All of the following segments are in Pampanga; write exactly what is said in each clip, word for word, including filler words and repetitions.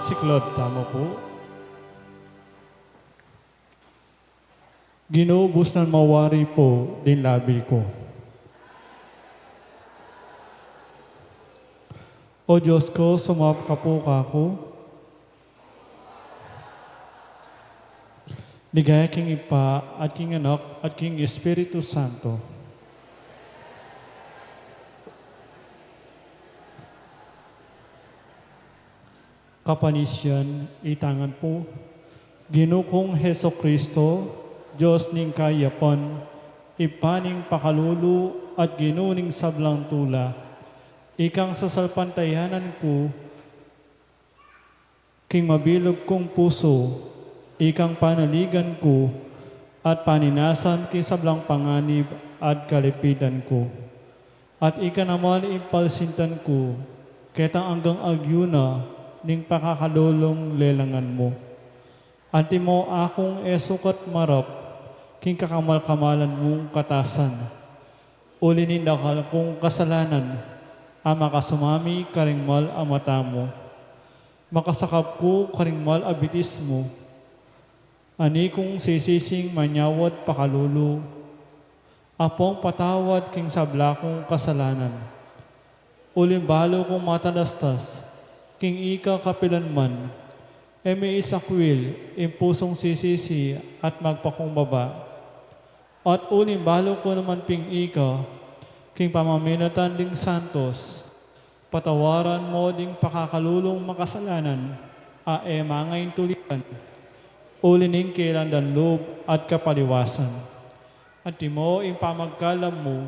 Siklaud tamu pu. Ginu, busnan mu wari pu ding labi ku. O Dios ku, sumaup ka pu kaku. Ligaya king Ibpa, at king Anak, at king Espiritu Santo. Kapanisian, itang ngan pu. Ginu kung Jesucristo, Dios ning kayapan, Ibpa ning pakalulu, at Ginu ning sablang tula, ikang sasalpantayanan ku, king mabilug kung pusu, ikang panaligan ku, at paninasan king sablang panganib at kalipitan ku. At ika naman ing palsintan ku, ketang anggang agyu na ning pakakalulung lelangan mu. Antimo akung e sukat marap king kakamal-kamalan mung katasan, uli ning dakal kung kasalanan a makasumami karing mal a mata mu. Makasakap ku karing mal a bitis mu. Ani kung sisising manyawad pakalulu, ampong patawad king sabla kung kasalanan. Uling balu kung matalastas king ika kapilanman, e mi isakwil ing pusung sisisi at magpakumbaba. At uling balu ku naman ping ika, king pamamilatan ding santos, patawaran mu ding pakakalulung makasalanan a e mangaintulitan, uli ning kelandan lub at kapaliwasan. Antimo ing pamagkalam mu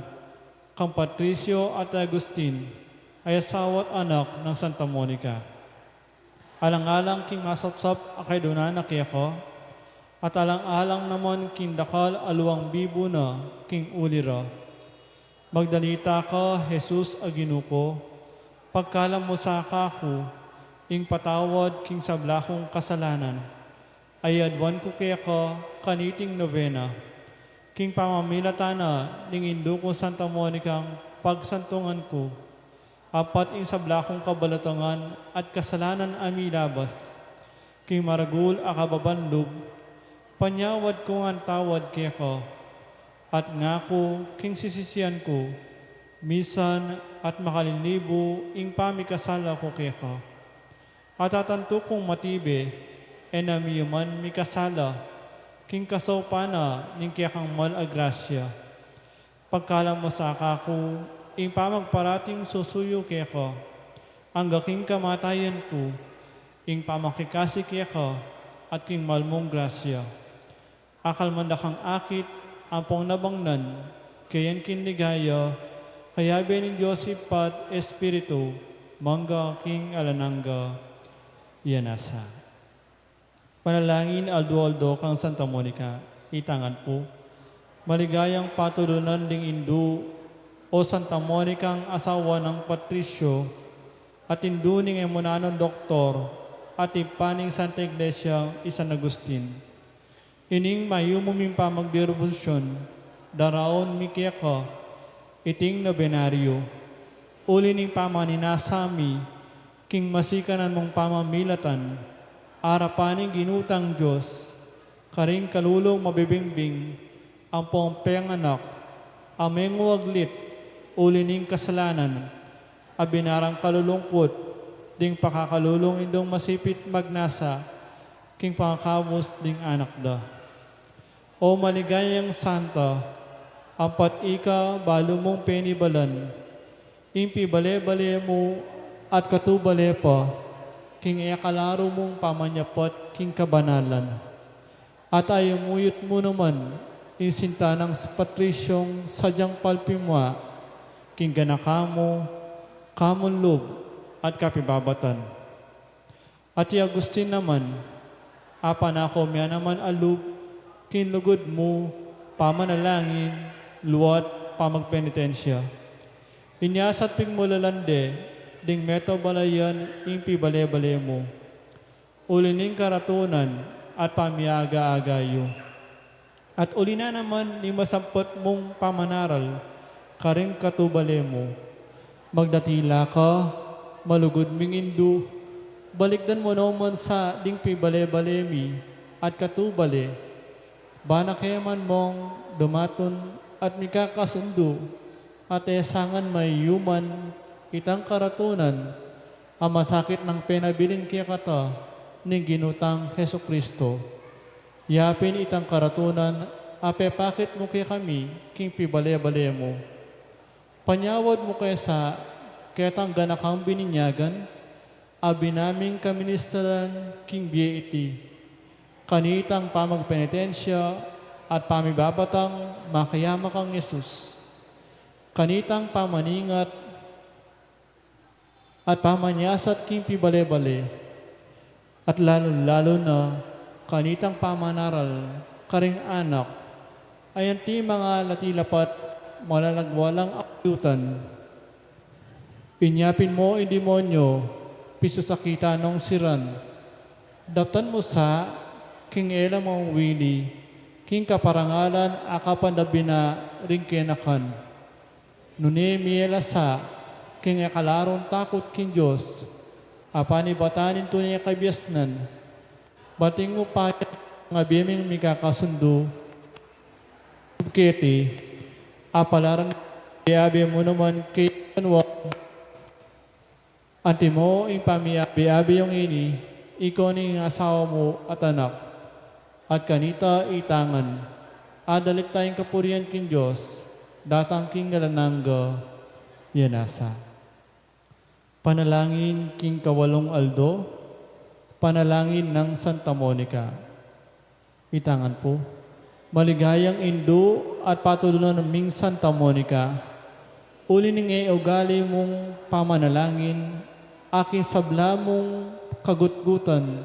kang Patricio at Agustin, a asawa at anak nang Santa Monica. Alang-alang king masapsap a kaydunan na keka, at alang-alang naman king dakal a luang bibu na king uli ra. Magdalita ka, Jesus a Ginu ku, pagkalam mu sa kaku ing patawad king sabla kung kasalanan, a iaduan ku keka kaniting nobena, king pamamilatan na ning indu kung Santa Monicang pagsantungan ku, apat ing sabla kung kabalatangan at kasalanan a milabas king maragul a kababan lub, panyawad ku ngan tawad keka, at ngaku king sisisian ku, misan at makalilibu ing pamikasala ku keka. At atantu kung matibe, e na mi man mikasala king kasaupan na ning kekang mal a grasya. Pagkalam mu sa kaku ing pamagparating susuyu keka, angga king kamatayan ku, ing pamakikasi keka at king mal mung grasya. Akalman da kang akit ampong nabangnan, keyan king ligaya, kayabe ning Dios Ibpa at Espiritu, mangga king alang angga. Iya nasa. Panalangin aldo-aldo kang Santa Monica, itang ngan pu. Maligayang patudunan ding indu, o Santa Monicang asawa nang Patricio, at indu ning emunanung doktor, at ibpa ning Santa Iglesia i San Agustin. Ining mayumu ming pamagdebosyon, daraun mi keka iting nobenaryo, uli ning pamaninasa mi king masikanan mung pamamilatan, arapan ning Ginu tang Dios, karing kalulung mabibingbing, ampong penganak, a menguaglit, uli ning kasalanan, a binarang kalulungkut ding pakakalulung indung masipit magnasa king pangakabus ding anak da. O maligayang santa, ampat ika balu mung penibalan ing pibale-bale mu at katubale pa king e kalaru mung pamanyapat king kabanalan. At ayumuyut mu naman ing sinta nang Patriciong sadyang palpimwa king ganaka mu, kamunlub at kapibabatan. At i Agustin naman, apanako mia naman a lub king lugud mu, pamanalangin, luat, pamagpenitensya. Inya satpik mu la lande ding metubalayan ing pibale-bale mu, uli ning karatunan at pamiaga-aga yu. At uli na naman ning masampat mung pamanaral karing katubale mu. Magdatila ka, malugud ming indu, Balikdan mu naman sa ding pibale-bale mi at katubale, bana keman mung dumatun at mikakasundu, at e sa ngan mayuman itang karatunan a masakit nang penabilin kekata ning Ginu tang Jesucristo. Ya pin itang karatunan a pepakit mu kekami king pibale-bale mu. Panyawad mu ke sa ketang ganakang bininyagan a binaming kaministaran king bie iti, kanitang pamagpenitensya at pamibabatang makiama kang Jesus, kanitang pamaningat at pamanyasat king pibale-bale, at lalu-lalu na kanitang pamanaral karing anak, ayan ti mangalati lapat malalagwalang akyutan. Inya pin mu ing demonyo, pisusakitan nong siran. Daptan mu sa king e la mawili king kaparangalan a kapandabi na ring kenakan. Nune mie la sa king e kalarung takut king Dios a panibatan ning tune kabiasnan. Bating mu pa ya ing bie ming mikakasundu keti, a palaran abe-abe mu naman keti banua. Antimo ing pamiabe-abe yung ini, ikaw ning asawa mu at anak, at kanita ita ngan, adalit tayang kapurian king Dios, datang king alang angga. Yan nasa. Panalangin king kawalung aldo, panalangin nang Santa Monica. Ita ngan pu, maligayang indu at patulunan ming Santa Monica, uli ning e ugali mung pamanalangin, aking sabla mung kagutgutan,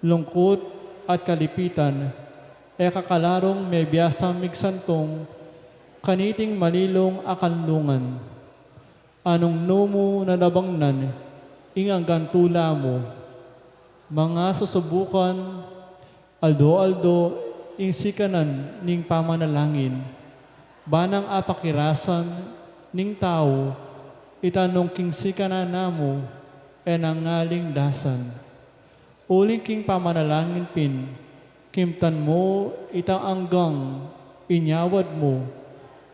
lungkut at kalipitan, e ka kalarung mebiasang migsantung kaniting malilung a kanlungan. Anung nu mu na nabangnan ing anggang tula mu, manga susubukan aldo-aldo ing sikanan ning pamanalangin, ba nang apakirasan ning tau ita nung king sikanan na mu e nang ngaling dasan. Uling king pamanalangin pin, kimtan mu itang anggang inyawad mu,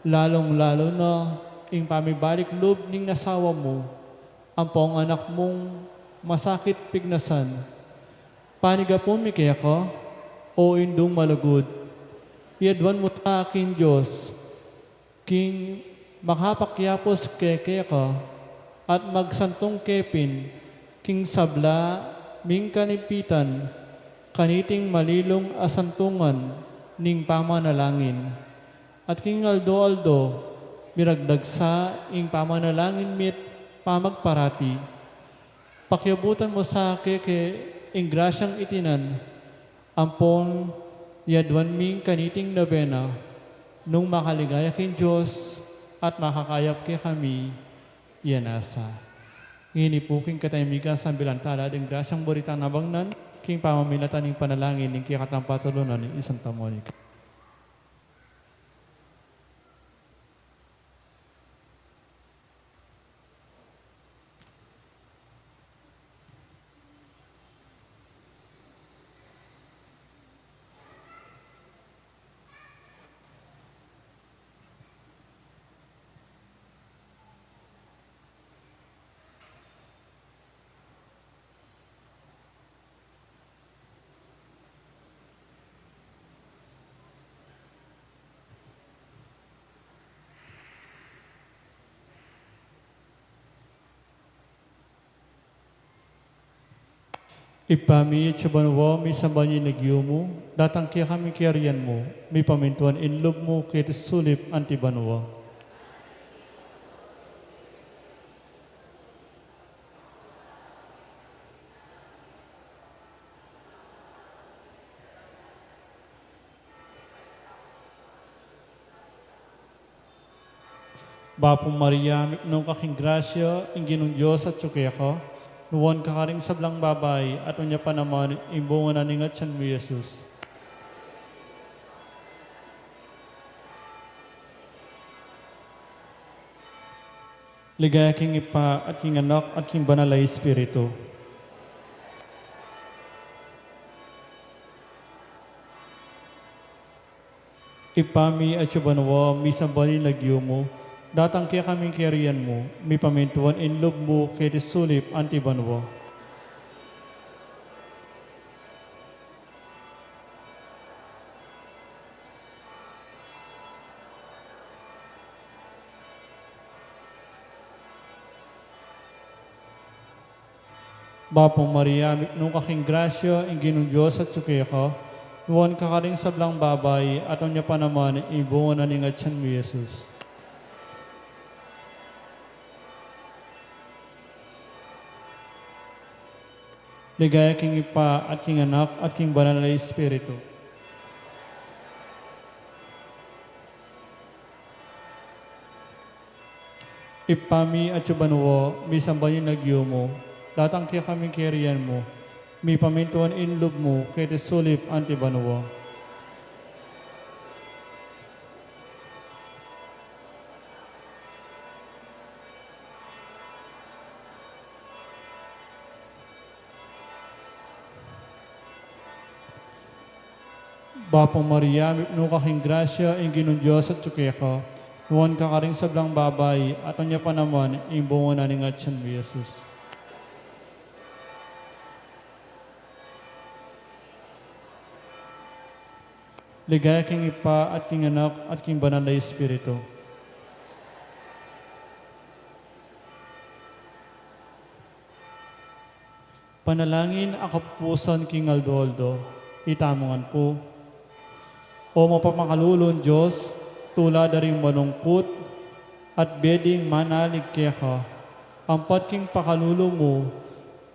lalung-lalu na ing pamibalik lub ning asawa mu, ampong anak mung masakit pignasan. Panigapun mi keka, o Indung malugud, yaduan mu sa king Dios, king makapakyapus ke keka, at magsantung ke pin king sabla ming kanipitan, kaniting malilung a santungan ning pamanalangin, at king aldo-aldo miragdag sa ing pamanalangin mi't pamagparati. Pakiabutan mu sa keke ing grasyang itinan, ampon yaduan mi kaniting nobena, nung makaligaya king Dios at makakayap kekami. Yan nasa. Ngeni pu king katahimikan sambilan tala ding grasyang buri tang nabangnan king pamamilatan ning panalangin ning kekatang patulunan ning Santa Monica. Ibpa mi, atsu ka banua, misamban ya ing lagyu mu, datang kekami ing kayarian mu, mipamintuan ing lub mu keti sulip anti banua. Bapu Maria, mipnu ka king grasya, ing Ginung Dios atsu keka, nuan ka karing sablang babai, at nuan ya pa naman ing bunga na ning atian mu, Jesus. Ligaya king Ibpa, at king Anak, at king Banal a Espiritu. Ibpa mi, atsu ka banua, misamban ya ing lagyu mu, datang kekami ing kayarian mu, mipamintuan ing lub mu keti sulip anti banua. Bapu Maria, mipnu ka king grasya, ing Ginung Dios atsu keka, nuan ka karing sablang babai, at nuan ya pa naman ing bunga na ning atyan mu, Jesus. Ligaya king Ibpa, at king Anak, at king Banal a Espiritu. Ibpa mi, atsu ka banua, misamban ya ing lagyu mu, datang kekami ing kayarian mu, mipamintuan ing lub mu keti sulip anti banua. Bapu Maria, mipnu ka king grasya, ing Ginung Dios atsu keka, nuan ka karing sablang babai, at nuan ya pa naman ing bunga na ning atyan mu, Jesus. Ligaya king Ibpa, at king Anak, at king Banal a Espiritu. Panalangin a kapupusan king aldo-aldo. Itamu ngan pu. O mapamakalulung Dios, tula da ring malungkut, at bie ding manalig keka, ampat king pakalulu mu,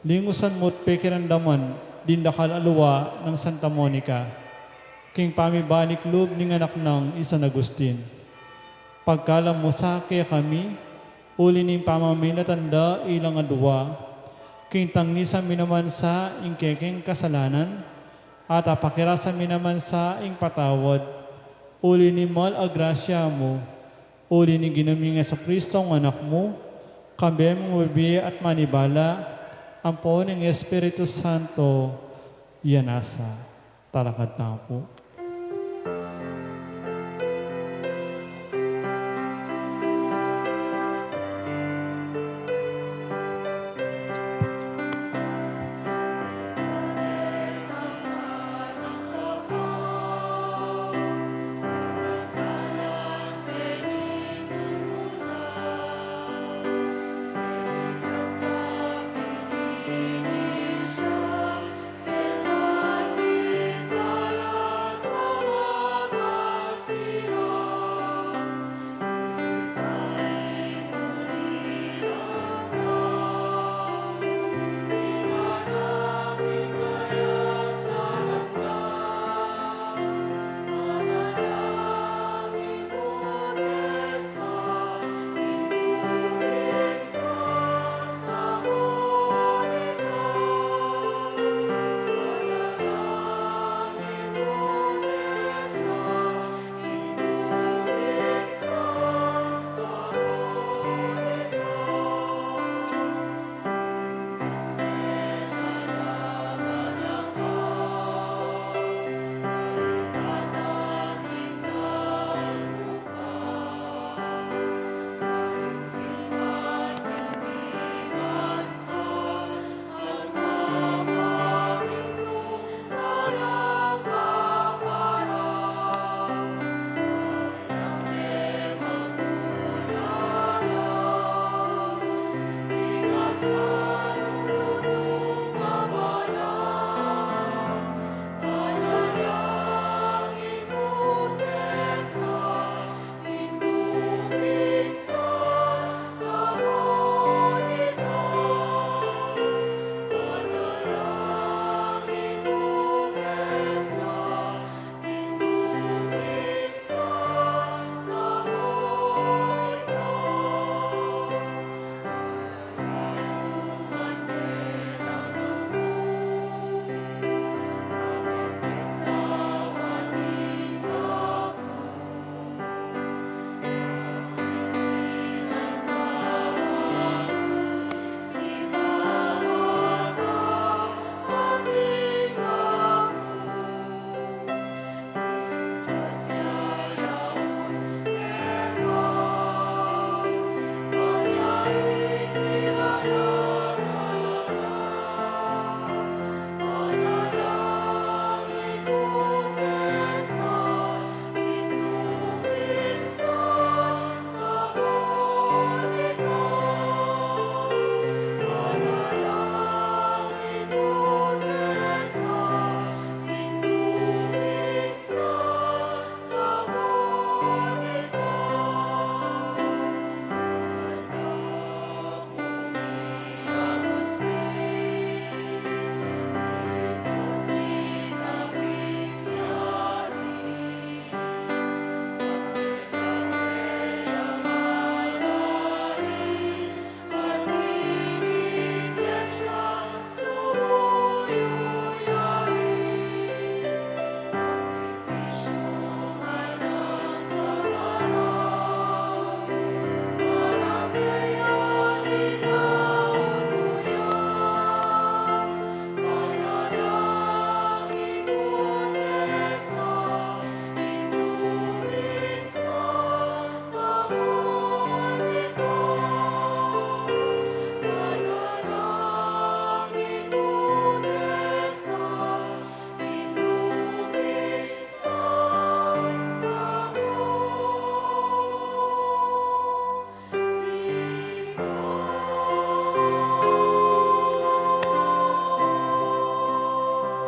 lingusan mu't pekiramdaman ding dakal a lua nang Santa Monica, king pamibalik lub ning anak nang i San Agustin. Pagkalam mu sa kekami, uli ning pamaminatan da ilang adua, king tangisan mi naman sa ing kekeng kasalanan, at apakirasan mi naman sa ing patawad, uli ning mal a grasya mu, uli ning Ginu ming Jesucristo, ing Anak mu, kambe mung mabibie at manibala, ampo ning Espiritu Santo, ya nasa. Talakad tamu pu.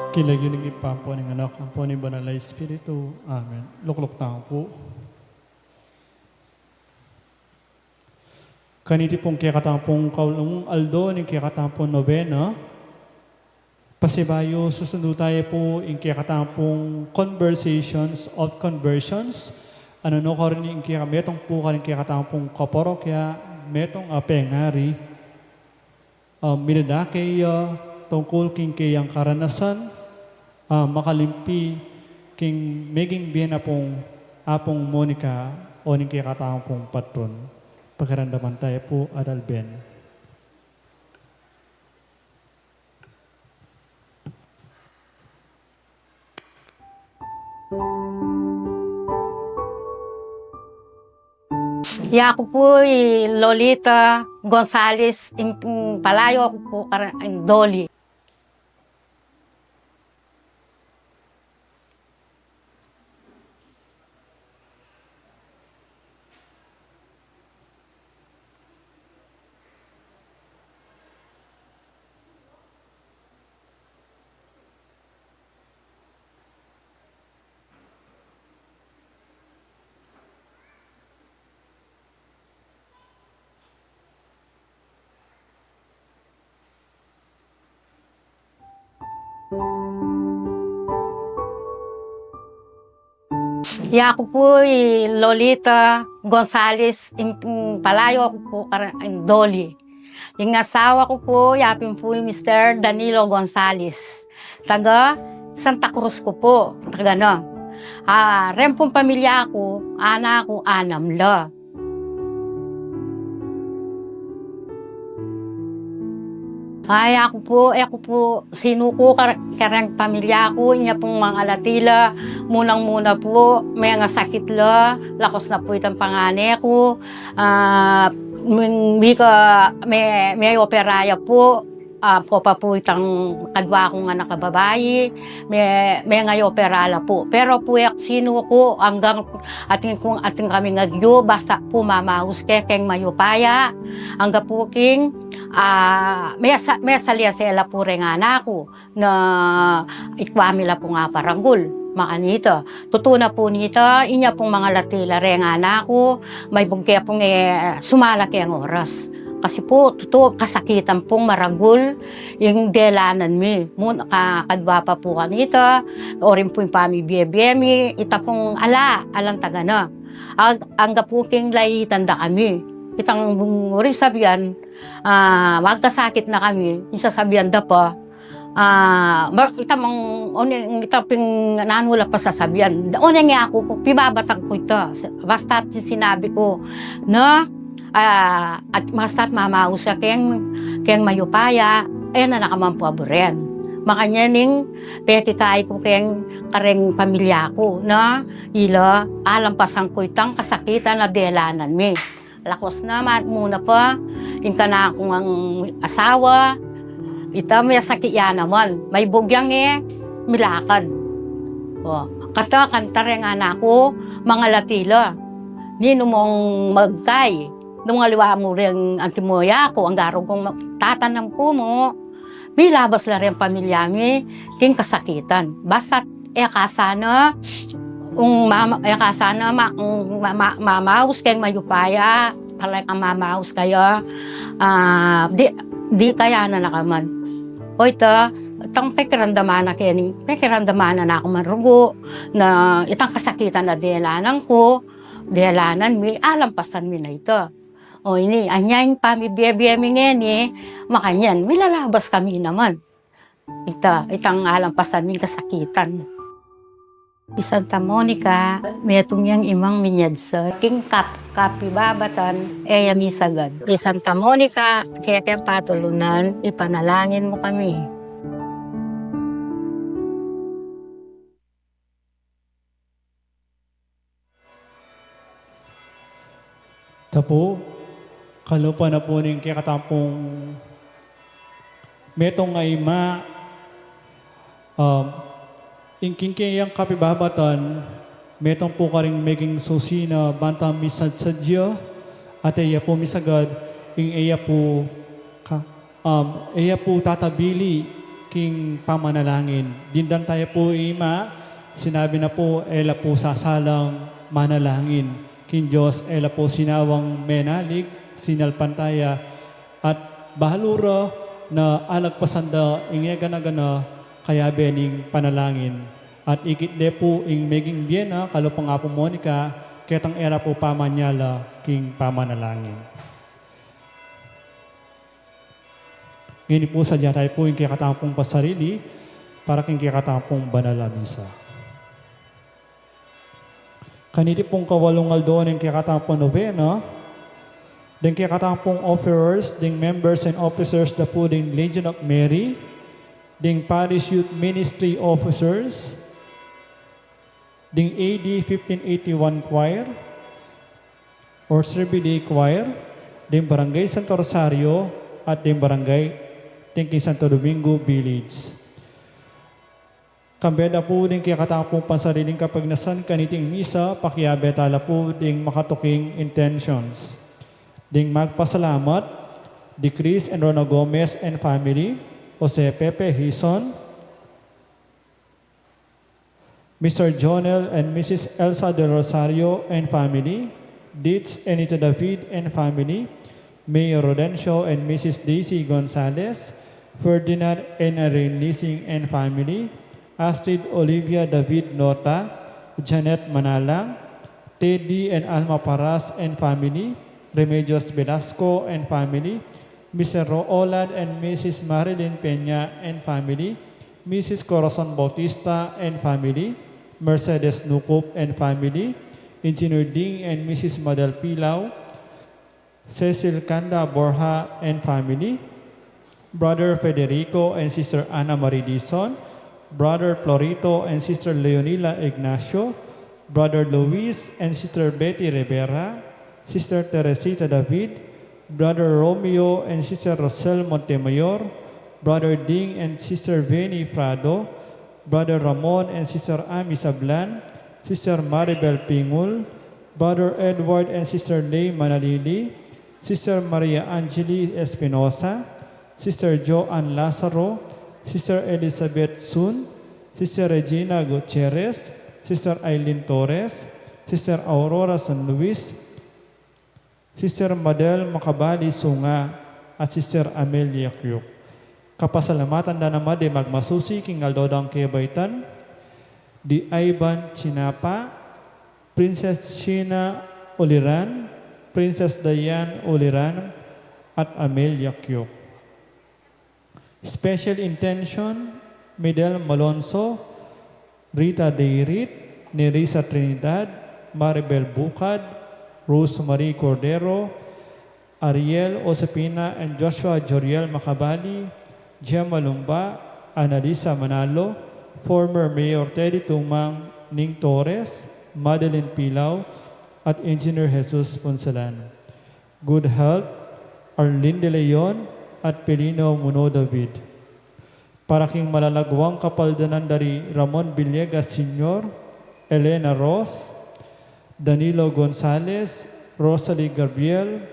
King lagyu ning Ibpa, ampo ning Anak, ampo ning Banal a Espiritu. Amen. Lukluk tamu pu. Kaniti pung kekatamung kaulung aldo ning kekatamung nobena, pasibayu susundu tamu pu ing kekatamung Conversations of Conversions. Anu no karin ing keka-, metung pu karing kekatamung kaparokya, metung a pengari, ah, minadake ya tungkul king keyang karanasan, ah, makalimpi king meging bie na pung Apung Monica o ning kekatamung patron. Pakiramdaman tamu pu, Adal Ben. Yaku pu i Lolita Gonzales, ing, ing palayo ku pu kara-, ing Doli. Yaku pu i Lolita Gonzales, ing, ing palayo ku pu kara-, ing Doli. Ing asawa ku pu, yapin pu i Mister Danilo Gonzales. Taga Santa Cruz ku pu, taga na. Ah, reng pung pamilya ku, anak ku, anam la. Ay, aku pu, e ku pu sinuku kar-, kareng pamilya ku, inya pung mangalati la, munang-muna pu, mengasakit la, lakwas na pu itang pangane ku, ah, min-, mika-, me-, meopera ya pu, ah, ko pa pu itang kadwa kung anak a babai, me-, mengayopera la pu. Pero pu e ku sinuku anggang atin kung atin kaming agyu, basta pu mamaus ke keng mayupaya, angga pu king, ah, mesa-, mesali ya sela pu reng anak ku, na ikwa mi la pung aparagul, makanita. Tutu na pu nita, inya pung mangalati la reng anak ku, maibug ke pung, e, sumala keng oras. Kasi pu, tutu, kasakitan pung maragul, ing delanan mi. Mun-, ka-, kadwa pa pu kanita, orin pu ing pamibie-bie mi, ita pung ala, alang taga na. Ag-, angga pu king laitan da kami. Itang bung uri sabian, ah, magkasakit na kami, ing sasabian da pa, ah, ma-, ita mang, one, ita ping nanu la pa sasabian. One nge aku pu, pibabatan ku ita. Basta sinabi ku, na, ah, at basta mamaus ya keng, keng mayupaya, e na na ka man paburen. Makanyan ing pekikay ku keng kareng pamilya ku, na, ila, alampasan ku itang kasakitan a delanan mi. Lakwas na, ma-, muna pa, ing kanakung asawa, ita mesakit ya naman. Maibug yang e, milakad. O, kata kanta reng anak ku, mangalati la. Ninu mung magkay, nung aliwa mu reng antimoya ku, angga rugul kung ma-, tatanam ku mu, milabas la reng pamilya mi, king kasakitan. Basta e ka sana, ung mama-, e ka sana ma-, ung ma-, ma-, mamaus keng mayupaya, talay kang mamaus kaya, ah, di, di kaya na na ka man. O ita, itang pekiramdaman na keni, pekiramdaman na na ku man rugu, na itang kasakitan a delanan ku, delanan mi, alampasan mi na ita. O ini, anya ing pamibie-bie mi ngeni, makanyan, milalabas kami naman. Ita, itang alampasan ming kasakitan. I Santa Monica, metung yang imang minyadsa king kap-, kapibabatan, e ya misagad. I Santa Monica, kekeng patulunan, ipanalangin mu kami. Tapu, kalupa na pu ning kekatamung metung a ima, um, ing king keyang kapibabatan, metung pu karing meging susi na bantang misadsadya, at e ya pu misagad, ing e ya pu ka-, um, e ya pu tatabili, king pamanalangin. Dindan taya pu ima, sinabi na pu, e la pu sasalang manalangin. King Dios, e la pu sinawang menalig, sinalpan taya, at balu ra na alagpasan da ing e gana-gana kayabe ning panalangin. At ikit de pu ing meging bie na, kalupa nga pu Monica, ketang e ra pu pamanyala king pamanalangin. Ngeni pu, sadya taya pu ing kekatamung pasarili para king kekatamung banal a misa. Kaniti pung kawalung aldo ning kekatamung novena, ding kekatamung offerers, ding members and officers da pu ding Legion of Mary, ding Parish Youth Ministry officers, ding A D fifteen eighty-one Choir, or Servide Choir, ding Barangay Santo Rosario, at ding Barangay, ding king Santo Domingo Village. Kambe da pu ding kekatamung pansariling kapagnasan kaniting misa, pakiabe tala pu ding makatuking intentions. Ding magpasalamat, di Chris and Rona Gomez and family, Jose Pepe Hison, Mister Jonel and Missus Elsa Del Rosario and family, Ditz Enita David and family, Mayor Rodencio and Missus Daisy Gonzalez, Ferdinand and Irene Lising and family, Astrid Olivia David Nota, Janet Manalang, Teddy and Alma Paras and family, Remedios Velasco and family, Mister Roland and Missus Marilyn Peña and family, Missus Corazon Bautista and family, Mercedes Nukup and family, Engineer Ding and Missus Madal Pilau, Cecil Canda Borja and family, Brother Federico and Sister Ana Marie Dizon, Brother Florito and Sister Leonila Ignacio, Brother Luis and Sister Betty Rivera, Sister Teresita David, Brother Romeo and Sister Rosel Montemayor, Brother Ding and Sister Veni Prado, Brother Ramon and Sister Ami Sablan, Sister Maribel Pingul, Brother Edward and Sister Lay Manalili, Sister Maria Angeli Espinosa, Sister Joan Lazaro, Sister Elizabeth Sun, Sister Regina Gutierrez, Sister Aileen Torres, Sister Aurora San Luis, Sister Madel Makabali Sunga, at Sister Amelia Kyuk. Kapasalamatan da naman di magmasusi king aldo dang kebaitan, di Ivan Chinapa, Princess Sheena Uliran, Princess Diane Uliran, at Amelia Kyuk. Special intention, Midel Malonzo, Rita Deirit, Nerissa Trinidad, Maribel Bucad, Rosemary Cordero, Ariel Osepina and Joshua Joriel Macabali, Gemma Lumba, Annalisa Manalo, former Mayor Teddy Tumang, Ning Torres, Madeline Pilau, at Engineer Jesus Punsalan. Good health, Arlene De Leon at Pelino Muno David. Para king malalaguang kapaldanan dari Ramon Villegas Senior, Elena Ross, Danilo Gonzalez, Rosalie Gabriel,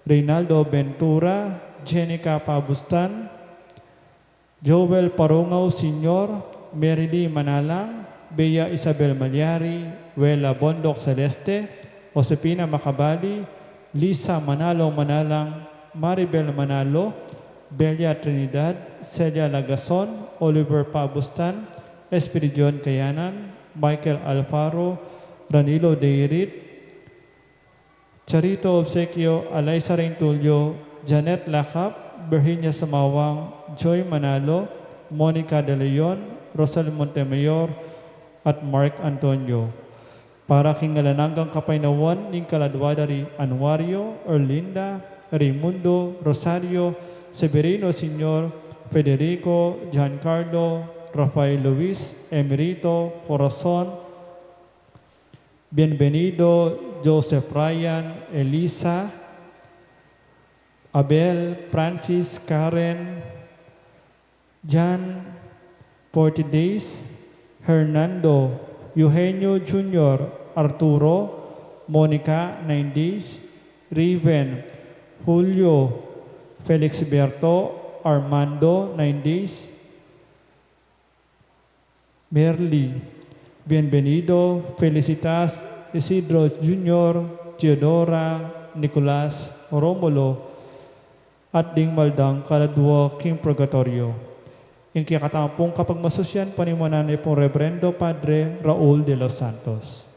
Reynaldo Ventura, Jenica Pabustan, Joel Parungao Senior, Merily Manalang, Bea Isabel Maliari, Wela Bondoc Celeste, Josefina Macabali, Lisa Manalo Manalang, Maribel Manalo, Belia Trinidad, Celia Lagason, Oliver Pabustan, Espiridion Kayanan, Michael Alfaro, Ranilo Deirit, Charito Obsequio, Alaisa Reintulio, Janet Lacap, Virginia Sumawang, Joy Manalo, Monica De Leon, Rosel Montemayor, at Mark Antonio. Para king alang anggang kapaynawan ning kaladua da ri Anuario, Erlinda, Raimundo, Rosario, Severino Senior, Federico, Giancarlo, Rafael Luis, Emerito, Corazon, Bienvenido, Joseph Ryan, Elisa, Abel, Francis, Karen, Jan, forty days, Hernando, Eugenio Junior, Arturo, Monica, nine days, Raven, Julio, Felix Berto, Armando, nine days, Merly, Bienvenido, Felicitas, Isidro Junior, Teodora, Nicolas, Romulo, at ding maldang kaladua king purgatoryo. Ing kekatamung kapagmasusyan panimunan ne pung Reverendo Padre Raul de los Santos.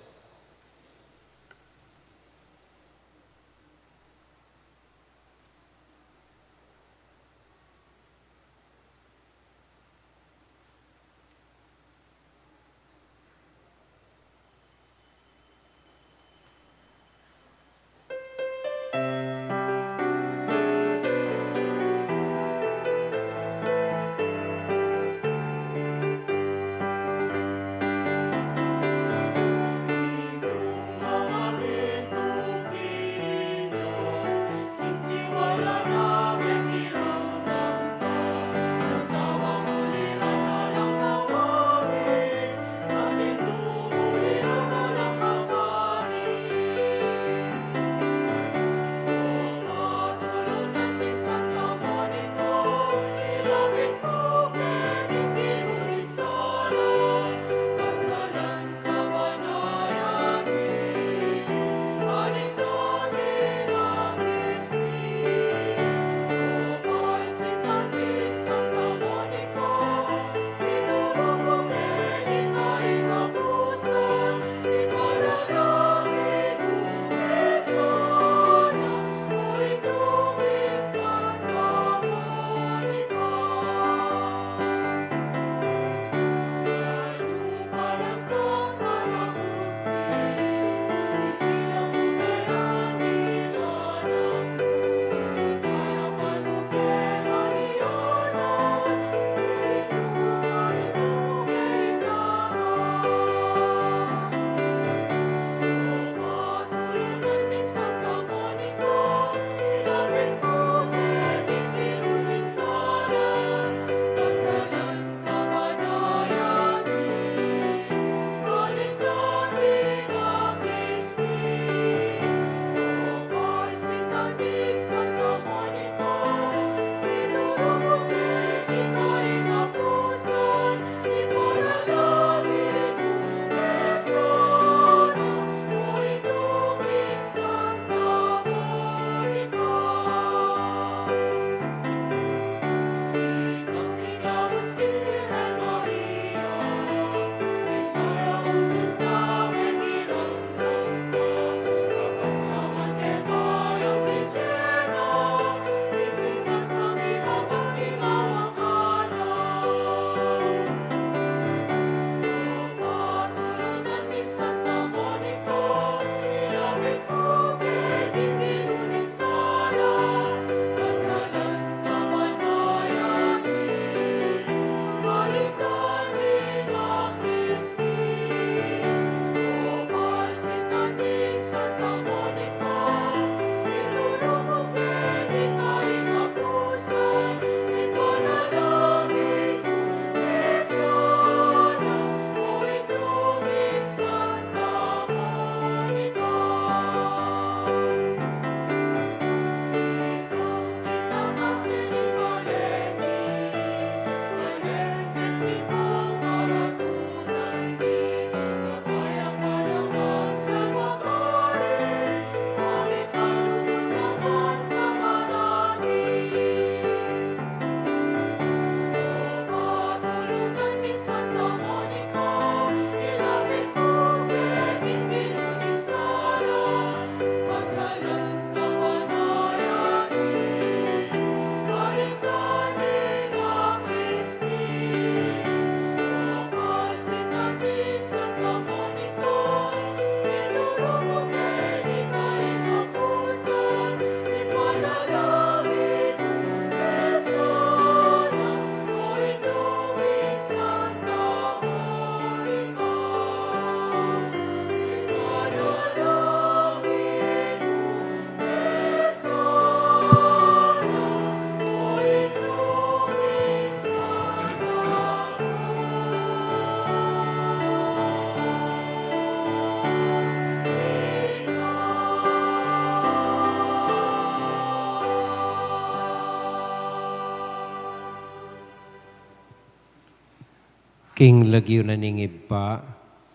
Ing lagyu na ning Ibpa,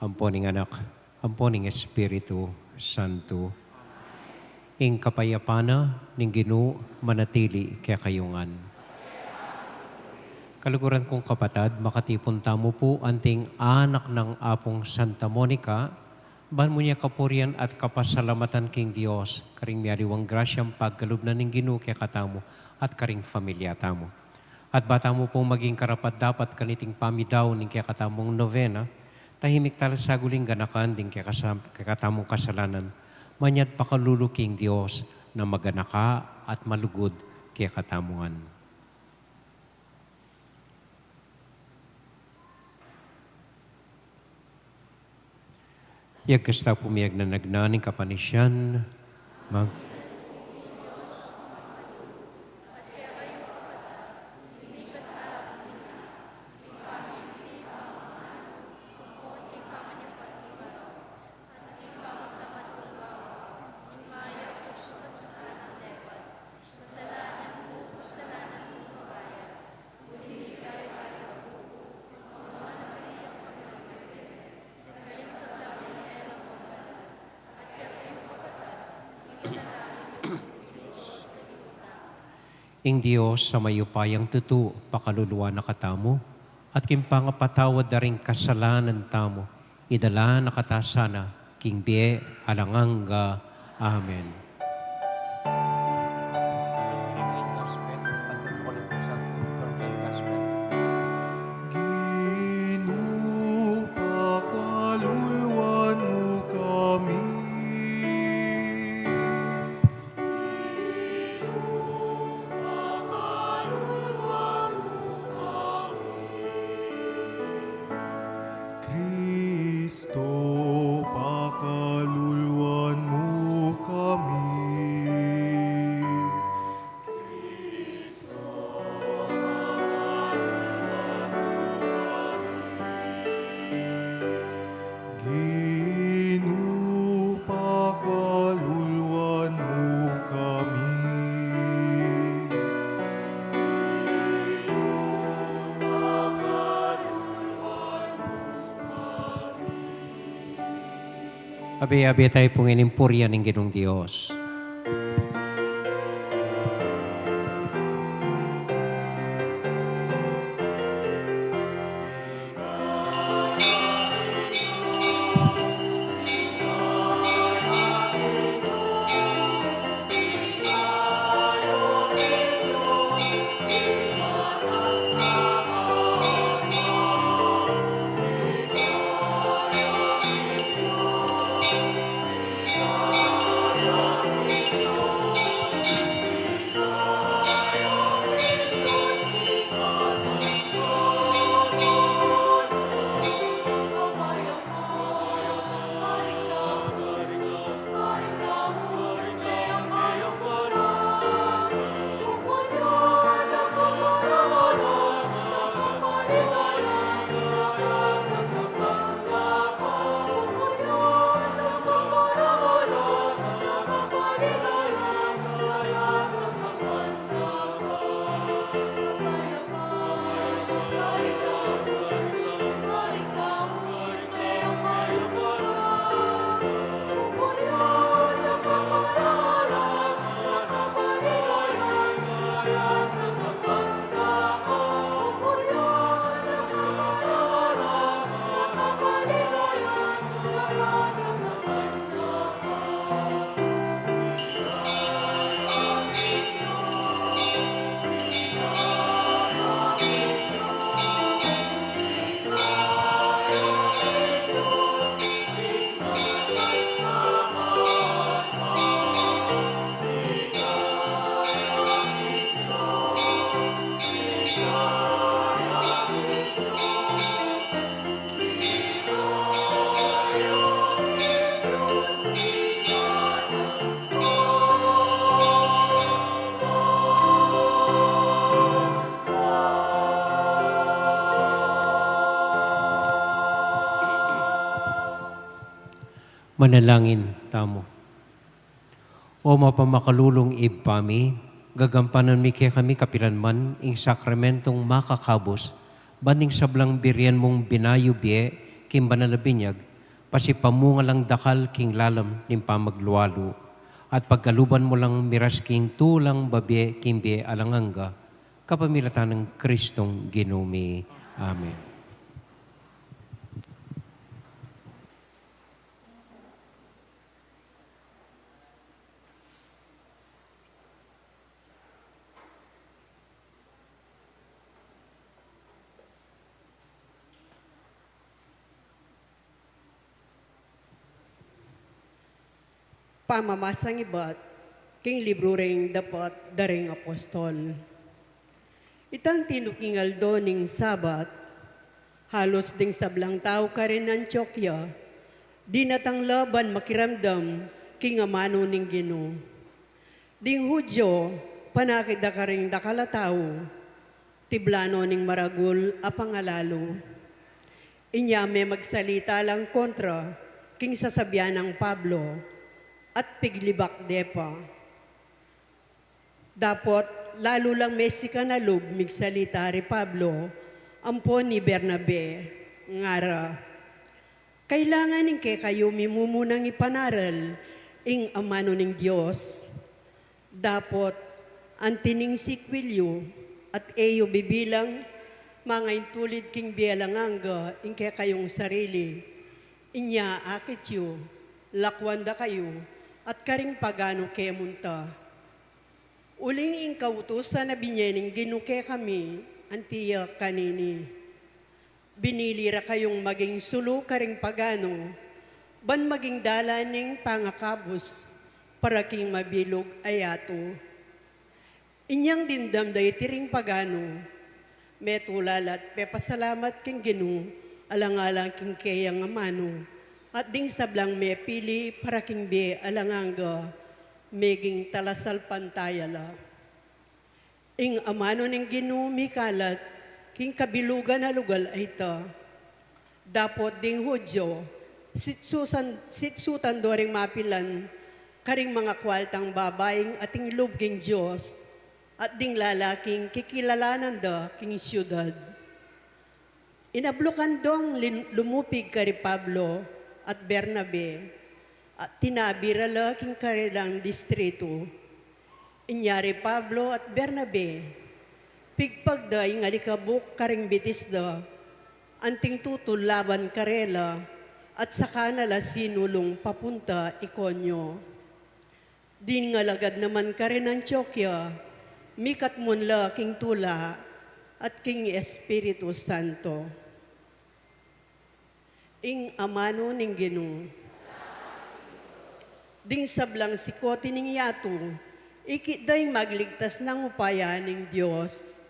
ampo ning Anak, ampo ning Espiritu Santo. Ing kapayapan na ning Ginu manatili kekayu ngan. Kaluguran kung kapatad, makatipun tamu pu anting anak nang Apung Santa Monica, ban mu ne kapurian at kapasalamatan king Dios, karing mialiwang grasyang pagkalub na ning Ginu kekatamu at karing familia tamu. At ba tamu pung maging karapat-dapat kaniting pamidaun ning kekatamung novena, tahimik tala saguling ganakan ding kekasam-, kekatamung kasalanan, manyad pakalulu king Dios na maganaka at malugud kekatamu ngan. Yagkas ta pu miyagnanagnan ing kapanisian, mag- Ing Dios a mayupayang tutu, pakaluluan na katamu, at king pangapatawad da ring kasalanan tamu, idala na kata sana king bie alang angga. Amen. Ginu, pakaluluan mu kami. Kristo, pakaluluan mu kami. Ginu, pakaluluan mu kami. Abe-abe tayu pung inimpurian ning Ginung Dios. Manalangin tamu. O mapamakalulung Ibpa mi, gagampanan mi kekami kapilan man ing sakramentong makakabus, Ban ding sablang birian mung binayu bie king banal a binyag, pasipamungan lang dakal king lalam ning pamaglualu, at pagkaluban mu lang miras king tulang babie king bie alang angga, kapamilatan nang Kristong Ginu mi. Amen. Pamamasang ibat king libru ring dapat da ring apostol. Itang tinuking aldo ning Sabat, halus ding sablang tau karin Antiokia, dinatang la ban makiramdam king amanu ning Ginu. Ding Judio, panakit da karing dakal a tau, tiblan no ning maragul a pangalalu. Inya me magsalita lang kontra king sasabian nang Pablo, at piglibak de pa. Dapot lalu lang mesikan a lub migsalita ri Pablo ampon i Bernabe, ngara, "Kailangan ing kekayu mimumunang ipanaral ing amanu ning Dios. Dapot anti ning sikul yu at e yu bibilang mangaintulid king bie alang angga ing kekayung sarili. Inya akit yu, lakuan da kayu, at karing paganu ke munta. Uling ing kautusan a binie ning Ginu kekami, anti ya kanini. Binili ra kayung maging sulu karing paganu, ban maging dalan ning pangakabus para king mabilug a yatu." Inyang dimdam da iti ring paganu, metula la't pepasalamat king Ginu alang-alang king keyang amanu, at ding sablang mepili para king bie alang angga, meging talasalpantaya la. Ing amanu ning Ginu mikalat king kabilugan a lugal a ita. Dapot ding Judio, sitsusan, sitsutan do ring mapilan karing mangakualtang babaing ating lub king Dios, at ding lalaking kikilalanan da king siudad. Inablukan dong lin-, lumupig kari Pablo at Bernabe, at tinabi ra la king karelang distritu. Inya ri Pablo at Bernabe, pigpag da ing alikabuk karing bitis da, anting tutul laban karela, at saka na la sinulung papunta Iconio. Ding alagad naman karin Antiokia, mikatmun la king tula at king Espiritu Santo. Ing amanu ning Ginu. Ding sablang sikoti ning yatu, ikit da ing magligtas nang upaya ning Dios.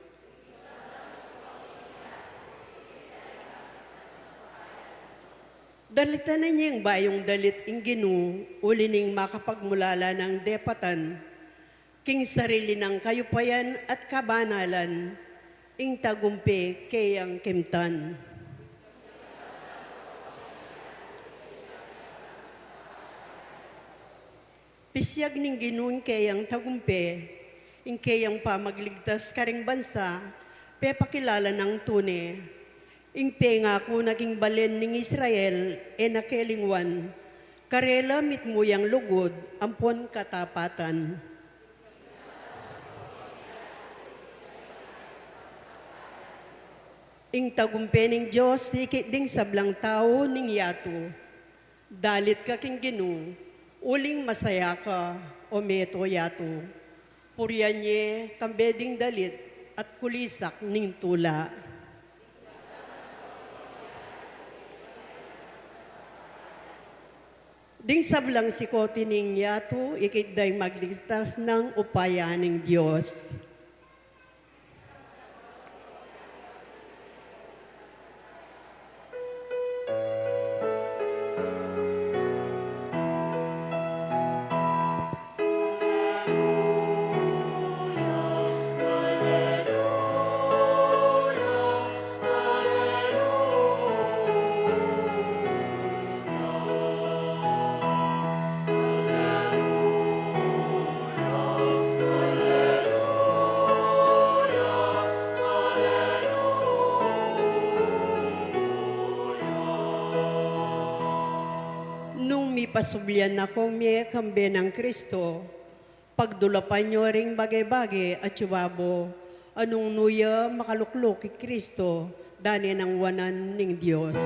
Dalitan na ning bayung dalit ing Ginu, uli ning makapagmulala nang depatan king sarili nang kayupayan at kabanalan, ing tagumpe keyang kimtan. Pisiag ning Ginu ing keyang tagumpe, ing keyang pamagligtas karing bansa, pepakilala nang tune. Ing pengaku na king balen ning Israel, e na kelingwan, karela mitmu yang lugud ampon katapatan. Ing tagumpe ning Dios ikit ding sablang tau ning yatu. Dalit ka king Ginu, uling masaya ka, o meto yatu. Purian ye kambe ding dalit at kulisak ning tula. Ding sablang sikoti ning yatu, ikit da ing magligtas nang upaya ning Dios. Pasublian na kung mie kambe nang Kristo, pagdulapan yu ring bage-bage atyu babo, a nung nu ya makalukluk i Kristo, dane nang wanan ning Dios.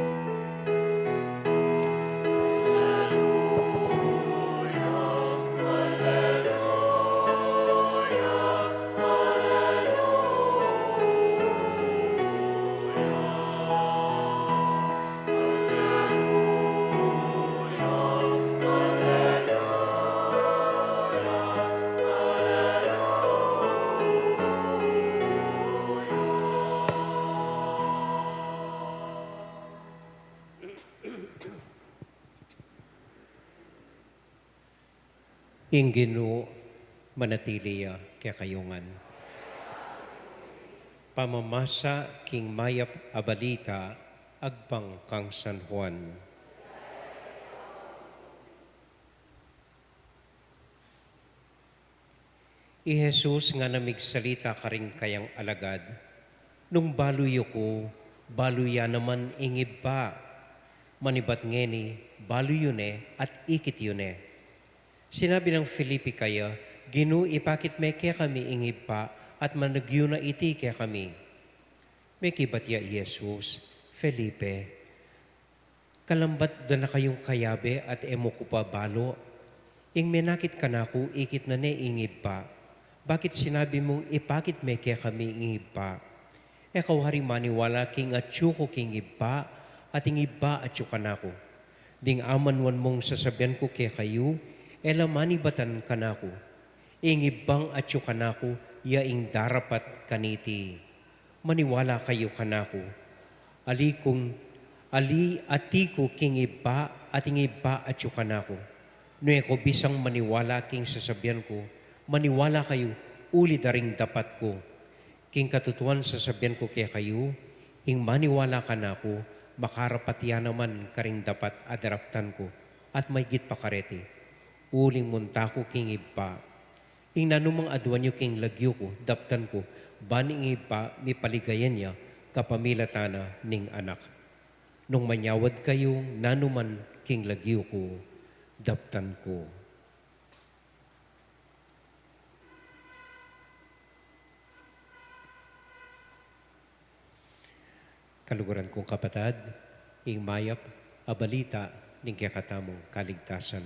Ing Ginu manatili ya kekayu ngan. Pamamasa king mayap a balita agpang kang San Juan. I Jesus ngana migsalita karing kayang alagad, "Nung balu yu ku, balu ya naman ing Ibpa. Manibat ngeni, balu yu ne at ikit yu ne." Sinabi nang Felipe kaya, "Ginu, ipakit me kekami ing Ibpa, at managyu na iti kekami." Mekibat ya i Jesus, "Felipe, kalambat da na kayung kayabe at e mu ku pa balu? Ing menakit kanaku, ikit na ne ing Ibpa. Bakit sinabi mung ipakit me kekami ing Ibpa? E kayu hari maniwala king atyu ku king Ibpa, at ing Ibpa atyu kanaku? Ding amanuan mung sasabian ku kekayu, e la manibatan kanaku. Ing Ibpang atyu kanaku, ya ing darapat kaniti. Maniwala kayu kanaku. Ali kung, ali ati ku king Ibpa, at ing Ibpa atyu kanaku. Nu e ku bisang maniwala king sasabian ku, maniwala kayu uli da ring dapat ku. King katutuan sasabian ku kekayu, ing maniwala kanaku, makarapat ya naman karing dapat a daraptan ku, at maigit pa kareti, uling munta ku king Ibpa. Ing nanumang aduan yu king lagyu ku, daptan ku, ban ing Ibpa mipaligayan ya kapamilatan na ning Anak. Nung manyawad kayu nanuman king lagyu ku, daptan ku. Kaluguran kung kapatad, ing mayap a balita ning kekatamung kaligtasan.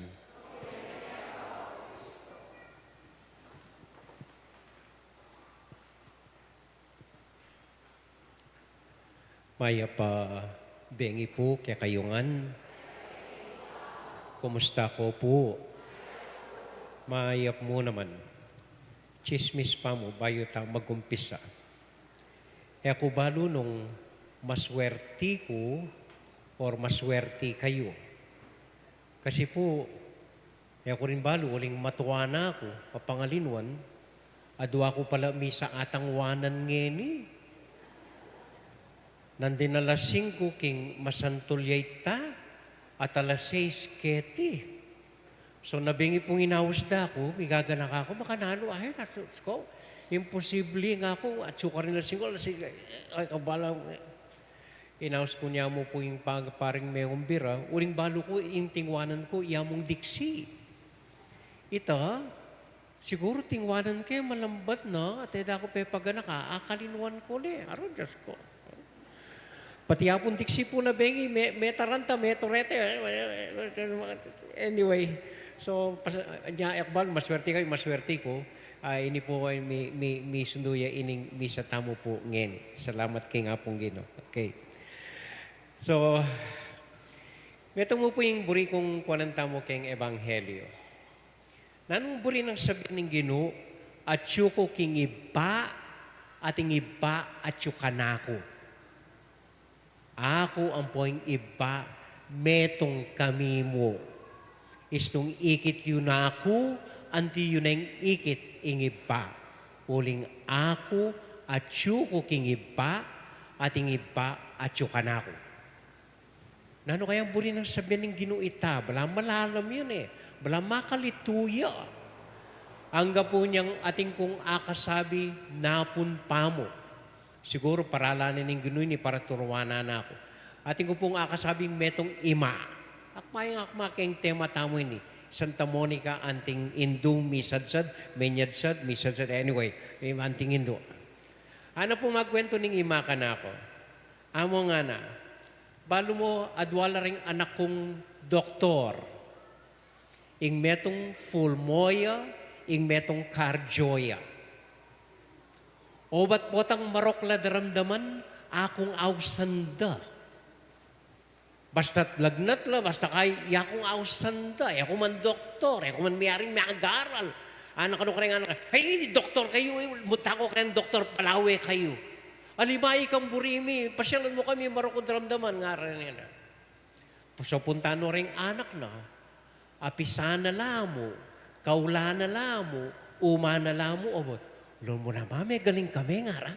Mayap a bengi pu kekayu ngan. Kumusta ko pu? Mayap mu naman. Tsismis pa mu bayu ta magumpisa. E ku balu nung maswerti ku or maswerti kayu. Kasi pu, e ku rin balu uling matua na ku, papangalinwan, adua ku pala misa atang wanan ngeni. Nandin alas singku king masantul ya ita, at alas seis keti. So, na bengi pung inaus da ku, migaganaka ku, makananu, ay, nasus ku, imposible nga ku, atsu karin alas singku, alas seis, ay, kabala, inaus ku nya mu pu ing pag-, paring mengumbira, uling balu ku, ing tingwanan ku, iya mung diksi. Ita, siguru tingwanan ke, malambat na, at e da ku pepaganaka, akalinwan ku ne, aru, Diyos ku. Pati apung diksi pu na bengi, me, metaranta, meturete. Anyway, so, pas-, nya, e ku balu, maswerti kayu, maswerti ku. Ah, ini pu ay mi, mi, misundu ya ining misa tamu pu ngeni. Salamat king Apung Ginu. Okay. So, metung mu pu ing buri kung kuanan tamu keng Ebanghelyo. Nanung buri nang sabian ning Ginu, atyu ku king Ibpa, at ing Ibpa atyu kanaku. Aku ampo ing Ibpa, metung kami mu. Istung ikit yu naku, anti yu neng ikit ing Ibpa. Uling aku, atyu ku king Ibpa, at ing Ibpa atyu kanaku. Nanu kayang buri nang sabian ning Ginu ita? Bala malalam yan e. Bala makalitu ya. Anggapu nyang atin kung akasabi napun pamu. Siguru paralan ning Ginu ini para turuanan na ku. Atin ku pung akasabing metung ima. Akma yang akma keng tema tamu ini. Santa Monica, anting indu, misadsad, menyadsad, misadsad, anyway, anting indu. Ana pu magkuwentu ning ima kanaku. Amu ngana, balu mu adwa la ring anak kung doktor. Ing metung pulmo ya, ing metung cardio ya. Obat potang marok la daramdaman, aku ngan ausan da. Basta't lagnat la, basta kay, e ku ngan ausan da, e ku man doktor, e ku man miyaring mag-aral. Anak, anu kareng anak, "Ay, doktor kayu, e, muta ko keng doktor, palawe kayu." "Ali, ma, ikang buri mi, pasyalan mu kami, marok kung daramdaman," ngara ne na. Pupunta no reng anak na, apisan na la mu, kaulan na la mu, uma na la mu, abo, "Lon mu na, ma, megaling kami," ngara.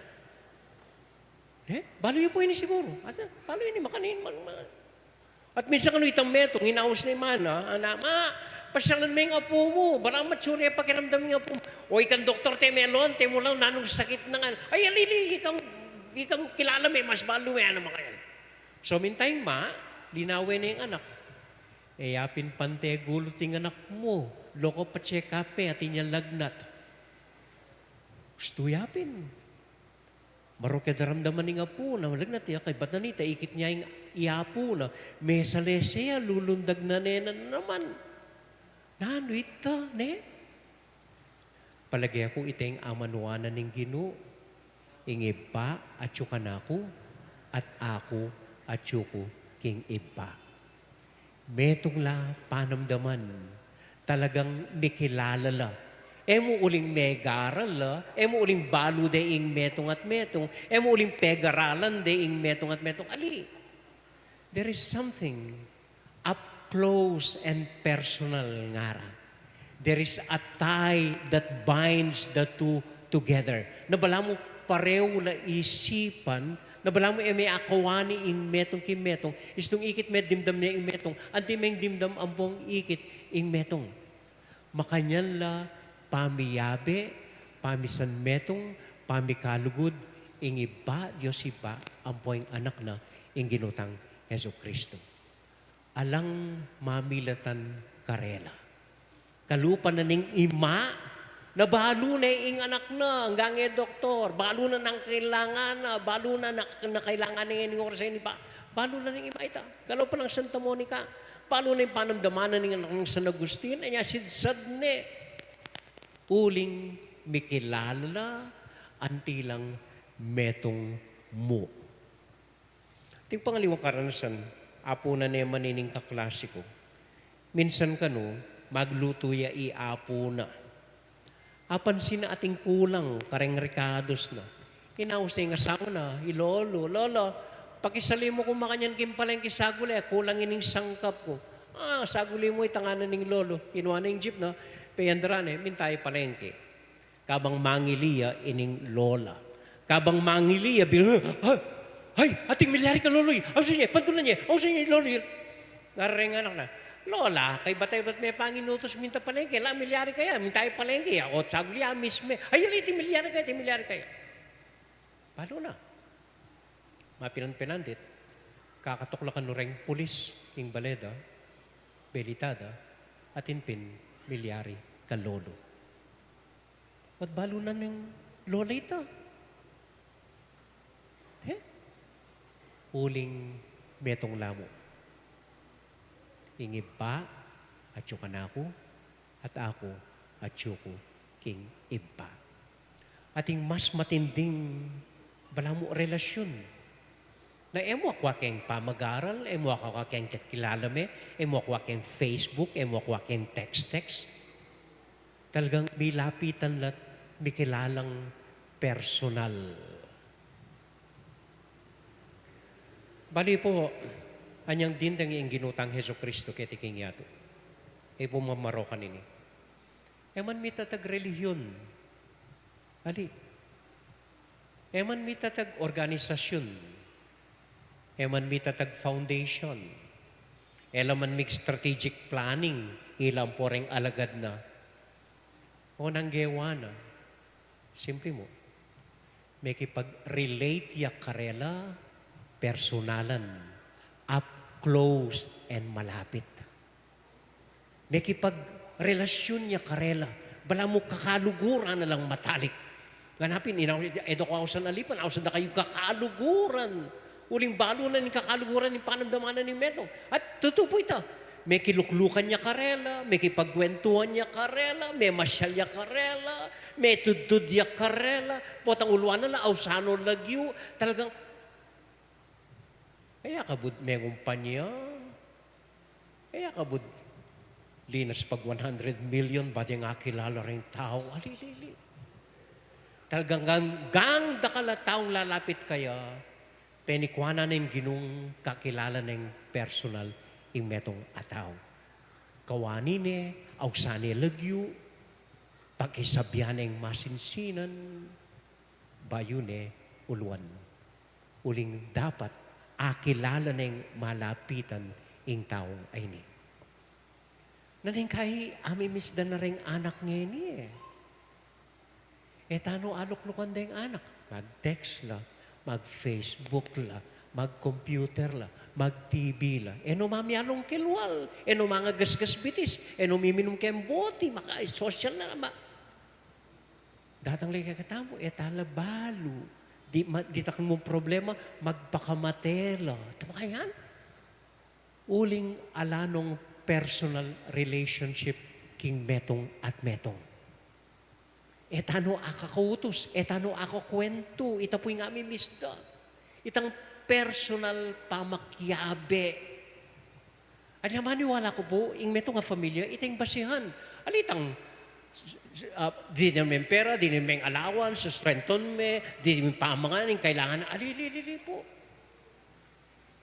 Eh, balu yu pu ini siguru. At, balu ini, makanin, man, man. At minsan kanu itang metung, inaus ne i ma na, "Anak, ma, pasyalan me ing apu mu, balamu matsura ya pakiramdam ning apu mu." "O, ikang doktor, te melon, te mu lawen nanung sakit na ngan." "Ay, ali, ali, ikang, ikang kilala me, mas balu me, anak, makayan." So, minta ing ma, linawen ne ing anak. "E ya pin pante gulut ing anak mu, loko pa-check up e, atin yang lagnat." Ustu ya pin. Marok ya daramdaman ing apu na, lagnat ya, kaybat na nita, ikit ne ing apu na, mesalese ya, lulundag na ne na naman. Nanu ita, ne? Palage ku ita ing amanuan na ning Ginu, ing Ibpa atyu kanaku, at aku atyu ku king Ibpa. Metung la panamdaman, talagang mikilala la. E mu uling megaral la, e mu uling balu de ing metung at metung, e mu uling pegaralan de ing metung at metung. Ali, there is something up close and personal, ngara. There is a tie that binds the two together. Na balamu pareho la isipan, na balamu e me akawani ing metung king metung, istung ikit me dimdam ne ing metung, anti meng dimdam ampong ikit ing metung. Makanyan la pamiyabe, pamisanmetung, pamikalugud, ing Ibpa, Dios Ibpa, ampo ing Anak na, ing Ginu tang Jesucristo. Alang mamilatan karela. Kalupa na ning ima, na balu ne ing anak na, anggang e doktor, balu na nang kailangan na, balu na, na, na kailangan ne ning oras ini pa, balu na ning ima ita. Kalupa nang Santa Monica, balu na ing panamdaman na ning anak nang San Agustin, anya sidsad ne. Uling mikilala la, anti lang metung mu. Ating pangaliwang karanasan, apunan ne man ining kaklasi ku. Minsan kanu, maglutu ya i apu na. Apansin na ating kulang kareng rekados na. Inaus ne ing asawa na, i lolo, "Lolo, pakisali mu ku makanyan king palengke saguli, kulang ining sangkap ku." "Ah, saguli mu ita," ngana ning lolo. Kinua ne ing jeep na, peyandar ne, minta ya palengke. Kabang mangili ya ining lola. Kabang mangili ya, bil-, "Ay, ay, ating milyari kang lolo i. Ausan ye, pantulan ye, ausan ye, lolo i." Ngara reng anak na, "Lola, kaybat-kaybat me pang inutus minta palengke, la milyari kaya, minta ya palengke, ya, o saguli ya, miss me. Ay, ali, ating milyari kaya, ating milyari kaya." Balu na. Mapilan-pilan dit, kakatuk la kanu reng pulis king bale da, belita da, atin pin milyari kang lolo. Balu na ning lola ita. He? Uling metung la mu. Ing Ibpa atyu kanaku, at aku atyu ku king Ibpa. Ating mas matinding balamu relasyun. Na e mu akua keng pamagaral, e mu akua keng kakilala me, e mu akua keng Facebook, e mu akua keng text-text. Talagang milapitan la't mikilalang personal. Bali pu, anyang dimdam ing Ginu tang Jesucristo keti king yatu. E pu mamarokan ini. E man mitatag relihiyon. Ali. E man mitatag organisasyun. E man mitatag foundation. E la man mig-strategic planning, ila ampo reng alagad na. O nang gewa na. Simple mu. Mekipag-relate ya karela personalan, up close and malapit. Mekipagrelasyon ya karela. Balamu kakaluguran na lang matalik. Ngana pin, inaw-, e da ku ausan alipan, ausan da kayu kakaluguran. Uling balu na ning kakaluguran ing panamdaman na ning metung. At tutu pu ita, mekiluklukan ya karela, mekipagkwentuan ya karela, memasyal ya karela, metudtud ya karela, potang uluan na la, ausan no lagyu, talagang, e ya kabud mengumpanya, e ya kabud linas pag one hundred million, ba deng akilala ring tau, ali, ali, ali. Talagang gang, gang dakal a taung lalapit kaya, penikuanan neng Ginung kakilala neng personal ing metung a tau. Kawani ne, ausan ne lagyu, pakisabyan neng masinsinan, bayu ne uluan. Uling dapat akilala neng malapitan ing taung ayni. Nanu ing kai amimisdan na reng anak ngeni e. E tano aluklukan deng anak. Mag-text la, mag-Facebook la, mag-computer la, mag-T V la. E no mamialung kilwal, e no mangagasgas bitis, e no miminum keng boti, maka-social na, ma-, datang la kekatamu, e ta la balu. Di, ma-, ditak mung problema, magpakamate la. Tama yan? Uling ala nong personal relationship king metung at metung. E tano akakautus, e tano akakwentu, ita pu ing amimisdan. Itang personal pamakiabe. Anya maniwala ku pu, ing metung a familia, ita ing basihan. Alitang, ah, dininan meng pera, dininan meng allowance, sustento me, dininan meng pamangan, ing kailangan, ali, ali, ali, ali pu.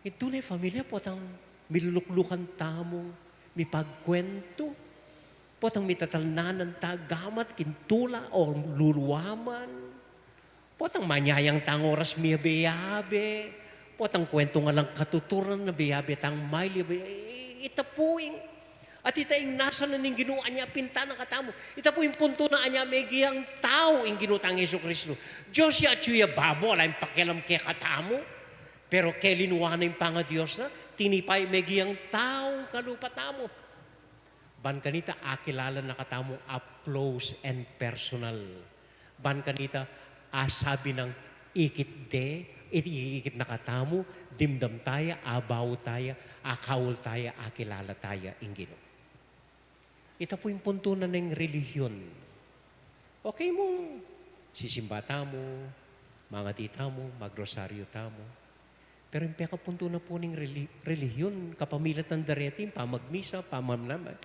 Ing tune familia, potang miluluklukan tamung mipagkwentu, potang mitatalnanan ta gamat king tula o luluaman, potang manyayang tang oras miyabe-yabe, potang kwentu nga lang katuturan na biyabe tang maili, i-, ita pu ing At ita ing nasanan ning Ginu, anya pinta na katamu. Ita pu ing puntu na anya megiang tau ing Ginu tang Jesucristo. Dios ya atyu ya babo, ala yang pakialam kekatamu. Pero kelinuan na ing pangadios na, tinipa ya megiang tau king kalupa tamu. Ban kanita akilala na katamu up close and personal. Ban kanita, asabi nang ikit de, i-, ikit na katamu, dimdam taya, abalu taya, akaul taya, akilala taya ing Ginu. Ita pu ing puntu na ning relihiyon. Okay mung sisimba tamu, mangadi tamu, magrosaryu tamu. Pero ing pekapuntu na pu ning reli-, relihiyon, kapamilatan da reti, pamagmisa, pamamnama.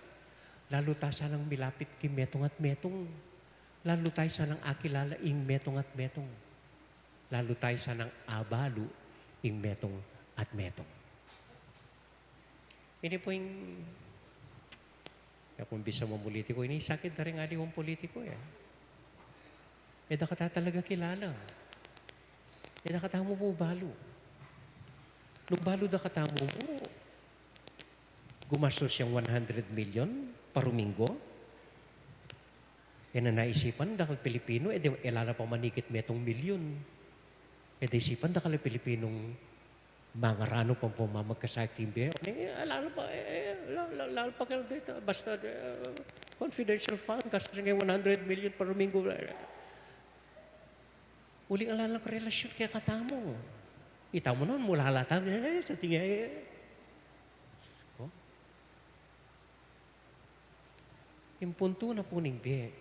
Lalu ta sanang milapit king metung at metung. Lalu taya sanang akilala ing metung at metung. Lalu taya sanang abalu ing metung at metung. Ini pu ing, ya kung bisa mamulitiku, ini sakit da ring aliwang pulitiku e. E da kata talaga kilala. E da katamu pu balu. Nung balu da katamu pu, gumastos yang one hundred million pa Ruminggo. E na naisipan dakal Pilipinu, e de, e la la pa manikit metung milyun. E de isipan dakal Pilipinung mangaranu pang pamamagkasakit king bie. E, lalo pa, e, e, la-, la-, lalo pa kaya dito, basta, e, confidential fund, kasi nga one hundred million pa Ruminggo. Uling ala lang relasyon kekatamu. Itamu naman, mulala tamu, e, sa tingin, e. Ko? Ing puntu na pu ning bie.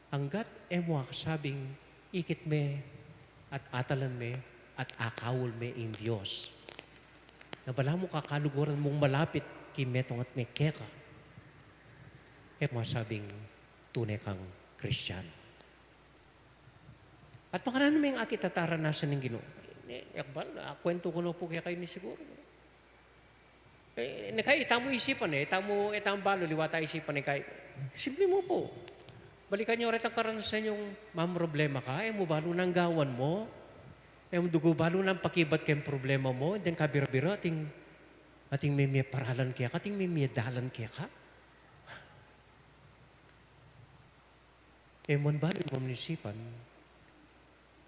Anggat e mu akasabing ikit me at atalan me at akaul me ing Dios, na balamu kakaluguran mung malapit king metung at me keka, e mu asabing tune kang Kristiano. At makananu meng akit at aranasan ning Ginu. E, e, akbal, a, kwentu ku na pu kekayu ini siguru. E, ne kai, itamu isipan e, itamu, itamu balu, liwa ta isipan e kai. Simple mu pu. Balikan yu retang karanasan yung mamroblema ka, e mu balu nang gawan mu. E mu dugu balu nang pakibat keng problema mu, then kabira-bira, ating, ating memie paralan keka, ating memie dalan keka. E mu balu, e mu isipan,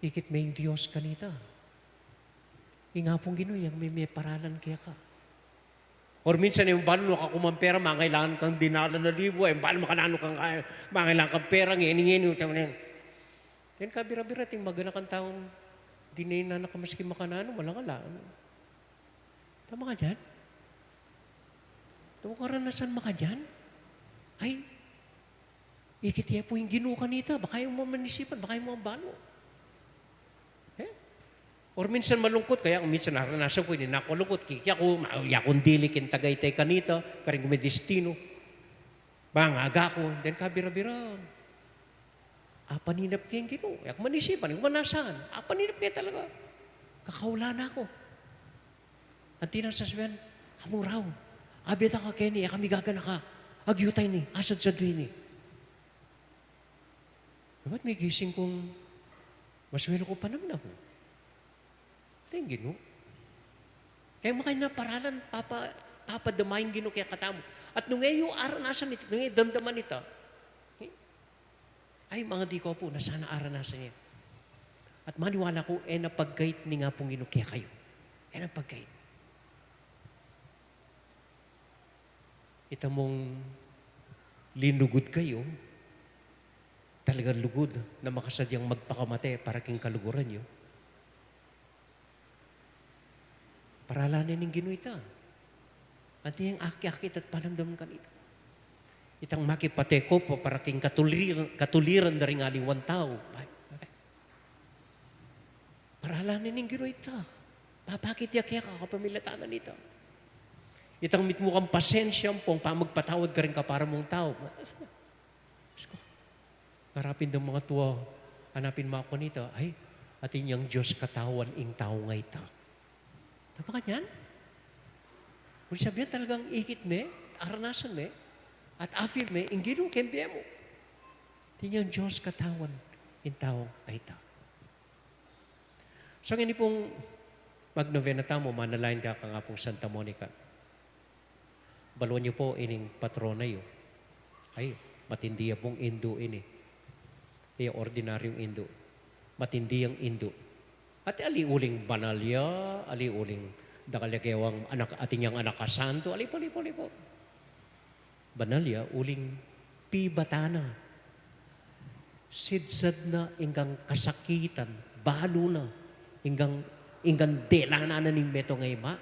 ikit me ing Dios kanita. Ing Apung Ginu, yang me-, meparalan keka. Or minsan, e mu balu nu, kaku mang pera, mangailangan kang dinalan a libu, e mu balu makananu kang kaya, mangailangan kang pera, ngeni, ngeni, utang na yan. Then kabira-bira, ating maganakan taung, di ne nanu kamaski makananu, malangaw la. Tama ka diyan? Tama ka, ranasan mu ka diyan? Ay, ikit ye pu ing Ginu kanita, baka e mu manisipan, baka e mu balu. E? Or minsan malungkut, kaya minsan naranasan ku ini, naku, lungkut, kiki aku, ma-, yakun dili king tagaytay kanita, karing medestinu. Mangaga ku, then kabira-bira. Apaninap ke ing Ginu, e ku manisipan, e ku manasan. Apaninap ke talaga. Kakaulan na ku. Anti nang sasabian, amuraw, abe ta ka keni, e kami gaganaka, agyu ta ini, asadsadan ini. Dapat migising kung maswelu ku panamnam. Ita ing Ginu. Kaya makanyan a paralan, papa, papadama ing Ginu kekatamu. At nung e yu aranasan ita, nung e damdaman ita, e, ay, mangadi kayu pu na sana aranasan ye. At maniwala ku, e na pagkait ning Apung Ginu kekayu. E na pagkait. Ita mung linugud kayu, talagang lugud na makasadyang magpakamate para king kaluguran yu. Paralan ne ning Ginu ita. Anti yang aki-aki ita't panamdam kanita. Itang makipate ku pa para king katuliran, katuliran da ring aliwang tau. Ay, ay. Paralan ne ning Ginu ita. Papakit ya keka kapamilatan na nita. Itang mitmu kang pasensya ampong pamagpatawad karing kapara mung tau. Diyos ku, ngarapin dang mangatua, hanapin mu aku kanita, ay, atin yang Diyos katawan ing tau nga ita. Tama kanyan? Ibig sabihin talagang ikit me, aranasan me, at afirm me, ing Ginu keng bie mu. Atin yang Diyos katawan ing tau nga ita. So, ngeni pung magnovena tamu, manalangin keka kang Apung Santa Monica. Baluan yu pu ining patrona yu. Ay, matindi ya pung indu ini. Iya ordinaryung indu. Matindi yang indu. At ali uling banal ya, ali uling dakal ya kewang anak, atin yang anak a santo, ali pu, ali pu, ali pu. Banal ya, uling pibatan na. Sidsad na ing kang kasakitan, balu na ing kang, ing kang delanan na ning metung a ima.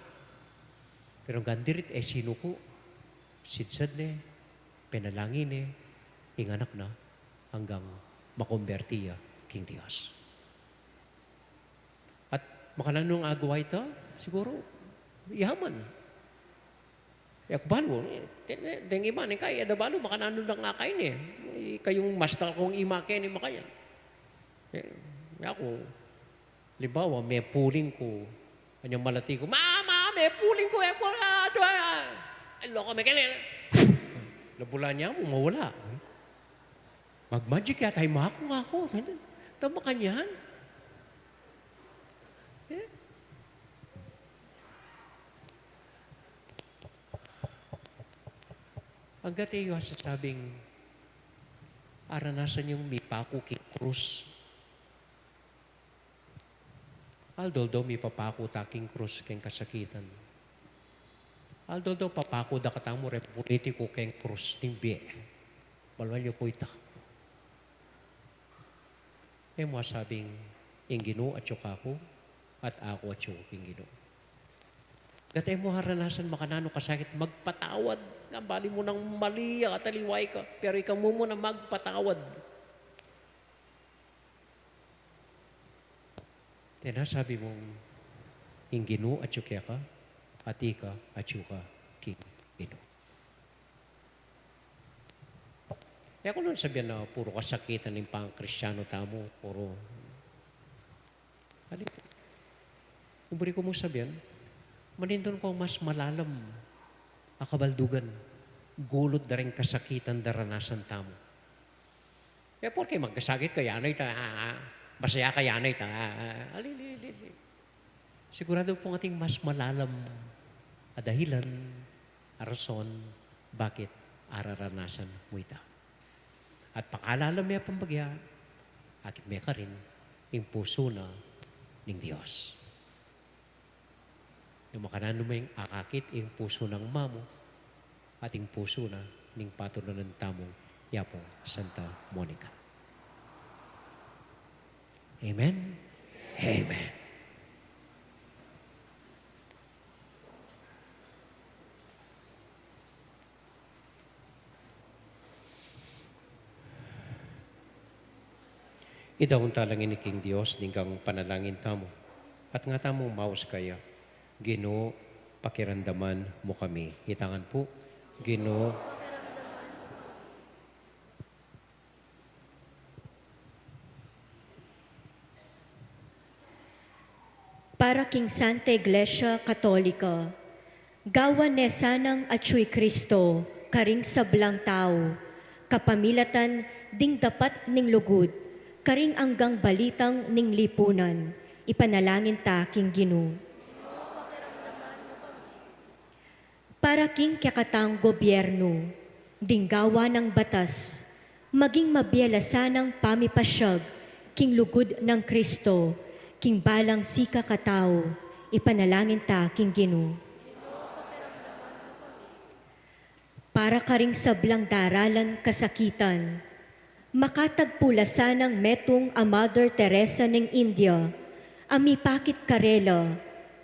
Pero ing kang dirit, e sinuku, sidsad ne, penalangin ne ing anak na anggang makomberti ya king Dios. At makananu nang agawa ita, siguru, yaman. E ku balu, e, de-, de-, deng iba ning kai, e da balu, makananu nang akain e. Ikayung mas dakal kung ima keni makanyan. E, aku, alimbawa, mepuling ku, anyang malati ku, "Mama, mepuling ku, e, puling, ah, ah, ah." Ay, loko, me keni. Labulan ya mu, mawala. Mag-magic yata ing ima ku, aku. Tama kanyan. E? Anggat e yu sasabing aranasan yung mipaku king krus. Aldo-aldo mipapaku ta king krus keng kasakitan. Aldo-aldo papaku da katamu reng pulitiku keng krus ning bie. Baluan yu pu ita. E mu sabing, "Ing Ginu atyu kaku, at aku atyu king Ginu." Gat e mu aranasan makananu kasakit magpatawad. Nung bali mu nang mali ya, at aliwa ika, pero ika mu muna magpatawad. Te na sabi mung, "Ing Ginu atyu keka, at ika atyu ka king Ginu." E ku nung sabian na puru kasakitan ing pangkristianu tamu, puru. Ali, buri ku mung sabian, manintun kung mas malalam a kabaldugan, gulut da ring kasakitan daranasan tamu. E, porke magkasakit ka, yana ita, ah, ah, masaya ka, yana ita, ah, ah, ali, ali, ali, ali. Siguradu pung ating mas malalam a dahilan, a rason, bakit araranasan mu ita. At pakalalam me pang bagya, akit me karin ing pusu na ning Dios. Nung makananu me ing akakit ing pusu nang mamu at ing pusu na ning patronanan tamung i Apung Santa Monica. Amen. Amen. Idaun ta la ngeni king Dios ding kang panalangin tamu, at nga tamung maus kaya. Ginu, pakiramdaman mu kami. Itangan pu. Ginu, para king Santa Iglesia Katolika, gawan ne sanang atyu i Kristo karing sablang tau, kapamilatan ding dapat ning lugud, karing anggang balitang ning lipunan, ipanalangin ta king Ginu. Para king kekatang gobyernu, ding gawa nang batas, maging mabie la sanang pamipasyag king lugud nang Kristo, king balang sikakatau, ipanalangin ta king Ginu. Para karing sablang daralan kasakitan, makatagpu la sanang metung a Mother Teresa ning India, a mipakit karela,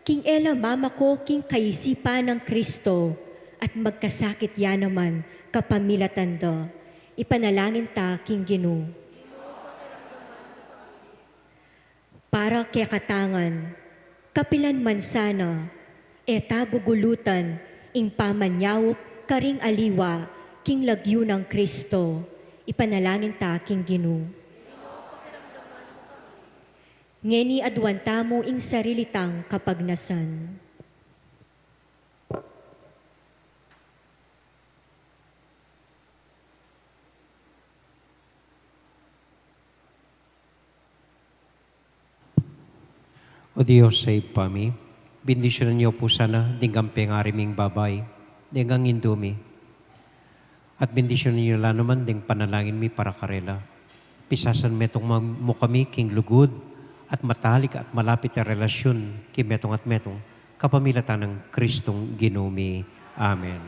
king e la mamako king kaisipan nang Kristo, at magkasakit ya naman kapamilatan da. Ipanalangin ta king Ginu. Para kekatangan, kapilan man sana, e ta gugulutan ing pamanyaup karing aliwa king lagyu nang Kristo, ipanalangin ta king Ginu. Ngeni aduan tamu ing sarili tang kapagnasan. O Dios a Ibpa mi, bendisyunan yu pu sana ding pengari ming babai, ding indu mi. At bendisyunan yu la naman ding panalangin mi para karela. Pisasan metung ma-, mu kami king lugud at matalik at malapit a relasyun king metung at metung, kapamilatan nang Kristong Ginu mi. Amen.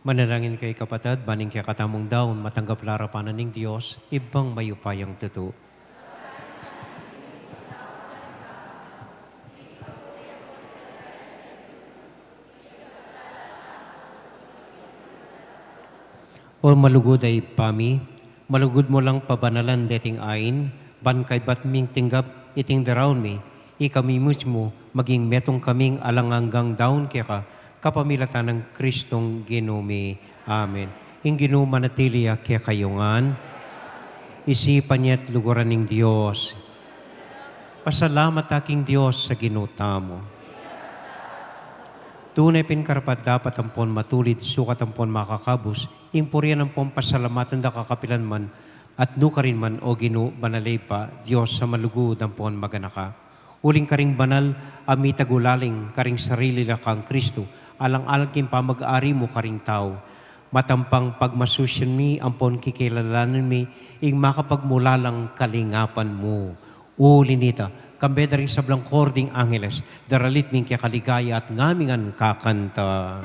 Manalangin kayu, kapatad, ban ing kekatamung daun matanggap la arapan na ning Dios, Ibpang mayupayang tutu. O malugud a Ibpa mi, malugud mu lang pabanalan deting ain, ban kaybat ming tinggap iting daraun mi, ikami mismu maging metung kaming alang anggang daun keka, kapamilatan nang Kristong Ginu mi. Amen. Ing Ginu manatili ya kekayu ngan. Isipan ye at luguran ning Dios. Pasalamat ta king Dios a Ginu tamu. Tune pin karapat-dapat ampon matulid, sukat ampon makakabus, ing purian ampon pasalamatan da kakapilan man at nukarin man, o Ginu, banal a Ibpa, Dios a malugud ampon maganaka. Uling karing banal a mitagulaling karing sarili la kang Kristu, alang-alang king pamag-ari mu karing tau, matampang pagmasusian mi ampon kikilalanan mi ing makapagmulalang kalingapan mu. Uli nita, kambe da ring sablang kor ding angeles, daralit mi ing kekaligaya at ngamingan kakanta.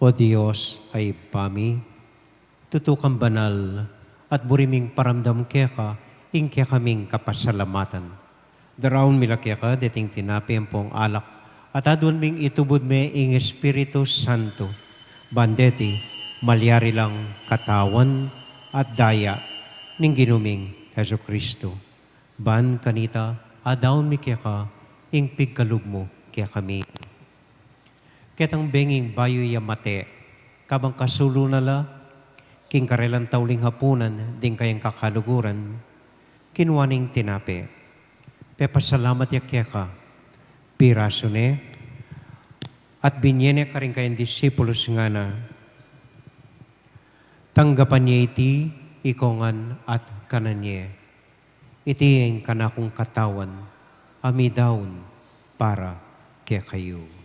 O Dios a Ibpa mi, tutu kang banal, at buri ming paramdam keka ing kekaming kapasalamatan. Daraun mi la keka deting tinape ampong alak, at aduan ming itubud me ing Espiritu Santo, ban deti malyari lang katawan at daya ning Ginu ming Jesucristo. Ban kanita, adaun mi keka ing pigkalub mu kekami. Ketang benging bayu ya mate, kabang kasulu na la king karelang tauling hapunan ding kayang kakaluguran, kinua ne ing tinape, pepasalamat ya keka, pirasu ne, at binie ne karing kayang disipulus, ngana: Tanggapan ye iti ikongan at kanan ye. Iti ing kanakung katawan a midaun para kekayu.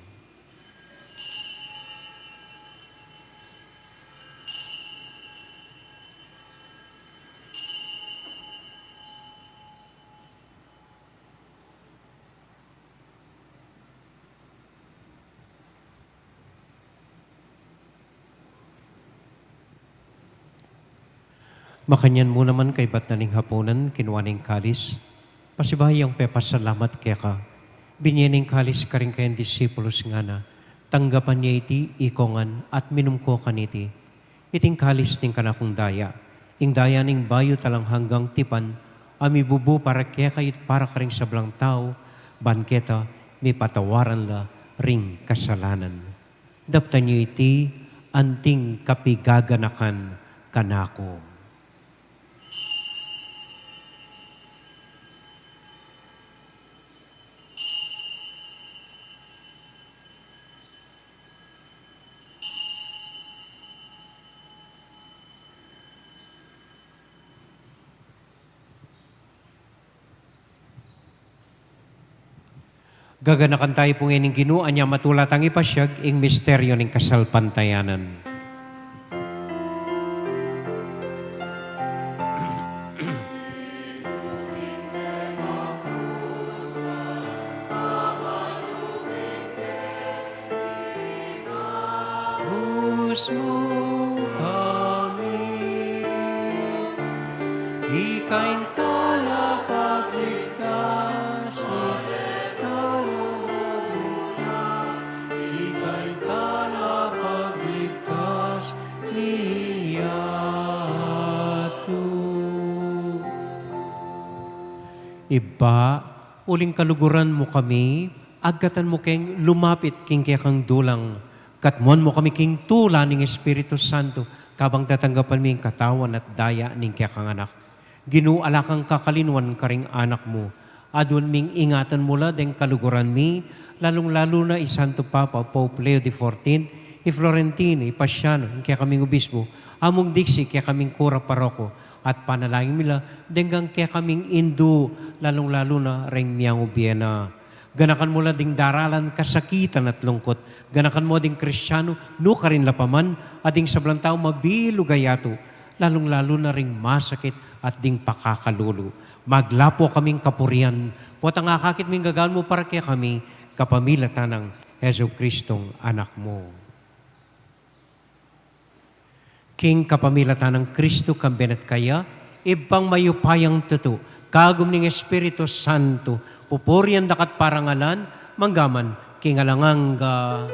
Makanyan mu naman kaybat na ning hapunan, kinua ne ing kalis, pasibayu yang pepasalamat keka, binie ne ing kalis karing kayang disipulus, ngana: Tanggapan ye iti ikongan at minum ko kaniti. Iti ing kalis ning kanakung daya, ing daya ning bayu at alang anggang tipan, a mibubu para kekayu at para karing sablang tau, ban keta mipatawaran la ring kasalanan. Daptan yu iti anting kapigaganakan kanaku. Gaganakan tayu pu ngeni ning Ginu, anya matula tang ipasyag ing misteryu ning kasalpantayanan. Mu kami, ika ing talapagligtas, talapagligtas, ika ing talapagligtas ning yatu. Ibpa, uling kaluguran mu kami, agkatan mu keng lumapit king kekang dulang, katmuan mu kami king tula ning Espiritu Santo, kabang tatanggapan mi ing katawan at daya ning kekang Anak. Ginu, ala kang kakalinuan karing anak mu. Aduan ming ingatan mu la deng kaluguran mi, lalung-lalu na i Santo Papa, Pope Leo the fourteenth, i Florentino, i Pasiano, ing kekaming obispo, Among Dixie, kekaming kura paroko, at panalangin mi la deng kekaming indu, lalung-lalu na reng miyang ubie na. Ganakan mu la ding daralan, kasakitan at lungkut. Ganakan mu ding Kristiano, nukarin la pa man, at ding sablang tau mabilug a yatu, lalung-lalu na ring masakit at ding pakakalulu. Maglapu kaming kapurian, potang akakit ming gagawan mu para kekami, kapamilatan nang Jesu Kristong Anak mu. King kapamilatan nang Kristo, kambe na at kaya, Ibpang mayupayang tutu, kagum ning Espiritu Santo, pupurian da ka at parangalan, mangga man king alang angga.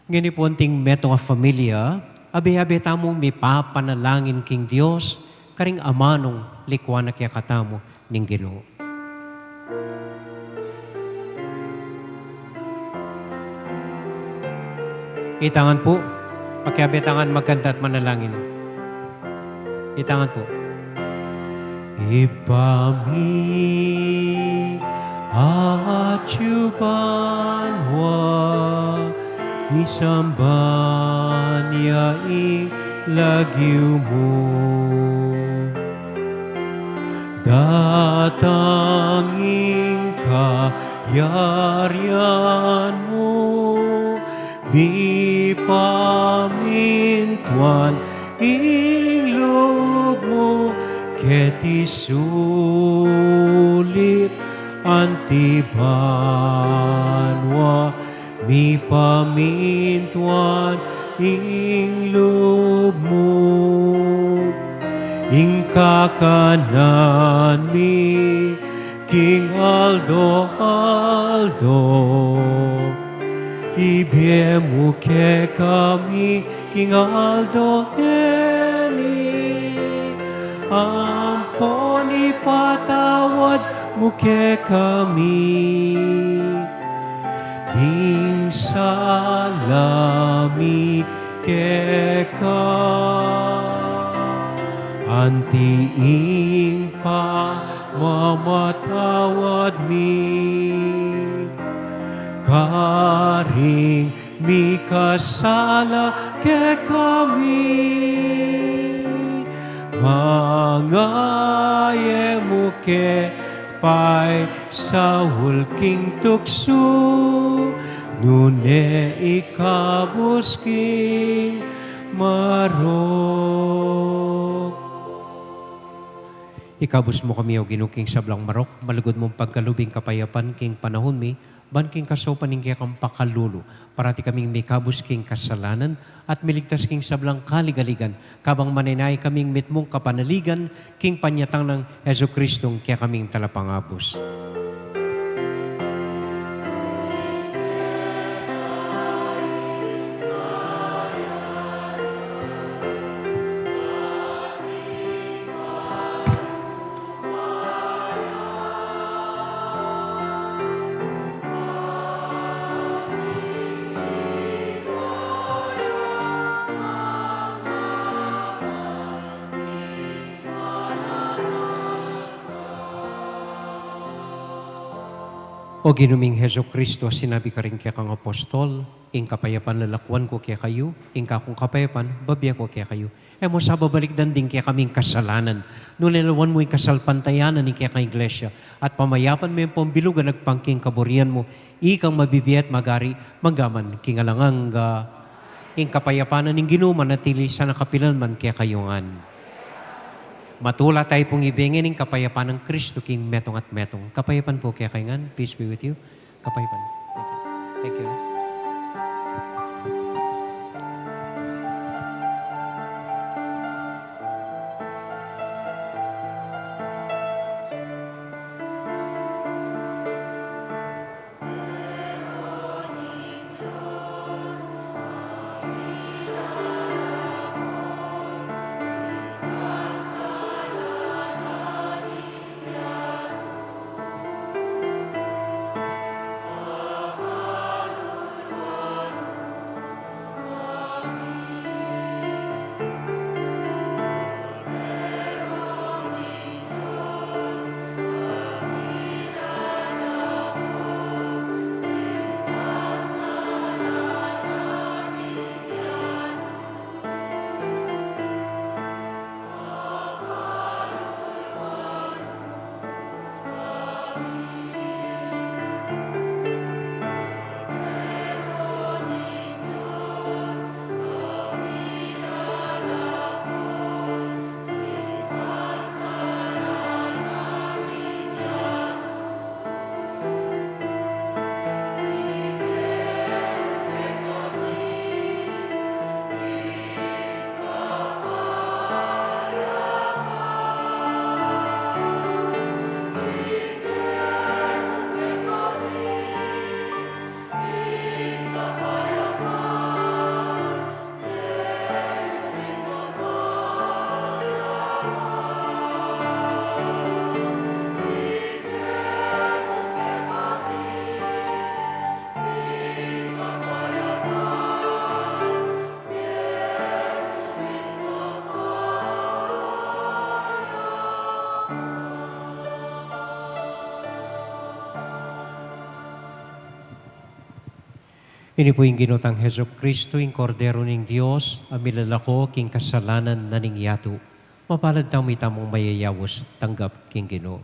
Ngeni pu, anting metung a familia, abe-abe tamung mipapanalangin king Dios, karing amanung likuan na kekatamu ning Ginu. Itangan pu, pakiabe tangan, magkanta't manalangin. Itangan pu. Ibpa mi, atyu banua, misamban ya ing lagyu mu. Datang ing kayarian mu, mipamintuan ing lub mu, keti sulip anti banua, mipamintuan ing lub mu. Ing kakanan mi king aldo-aldo, ibie mu kekami king aldo ngeni, ampon ipatawad mu kekami ding sala mi keka, anti ing pamamatawad mi karing mikasala kekami. Manga e mu ke paisaul king tuksu, nune ikabus king marok. Ikabus mu kami, O Ginu, king sablang marok, malugud mung pagkalub ing kapayapan king panaun mi, ban king kasaupan ning kekang pakalulu, parati kaming mikabus king kasalanan, at miligtas king sablang kaligaligan, kabang manenaya kaming mitmung kapanaligan, king panyatang nang Jesucristong kekaming Talapangabus. O Ginu ming Jesucristo, sinabi karing kekang apostol, ing kapayapan lalakuan ku kekayu, ing kakung kapayapan babie ku kekayu. E mu sa babalikdan ding kekaming kasalanan, nune lawan mu ing kasalpantayanan ning kekang Iglesia, at pamayapan me ampong bilug a agpang king kaburian mu, ikang mabibie at magari, mangga man king alang angga. Ing kapayapan na ning Ginu manatili sana kapilan man kekayu ngan. Matula tayu pung ibie ngan ing kapayapan nang Kristo king metung at metung. Kapayapan pu kekayu ngan. Peace be with you. Kapayapan. Thank you. Thank you. Ini pu ing Ginu tang Jesucristo, ing Kordero ning Dios, a milalako king kasalanan na ning yatu. Mapalad tamu itamung mayayaus tanggap king Ginu.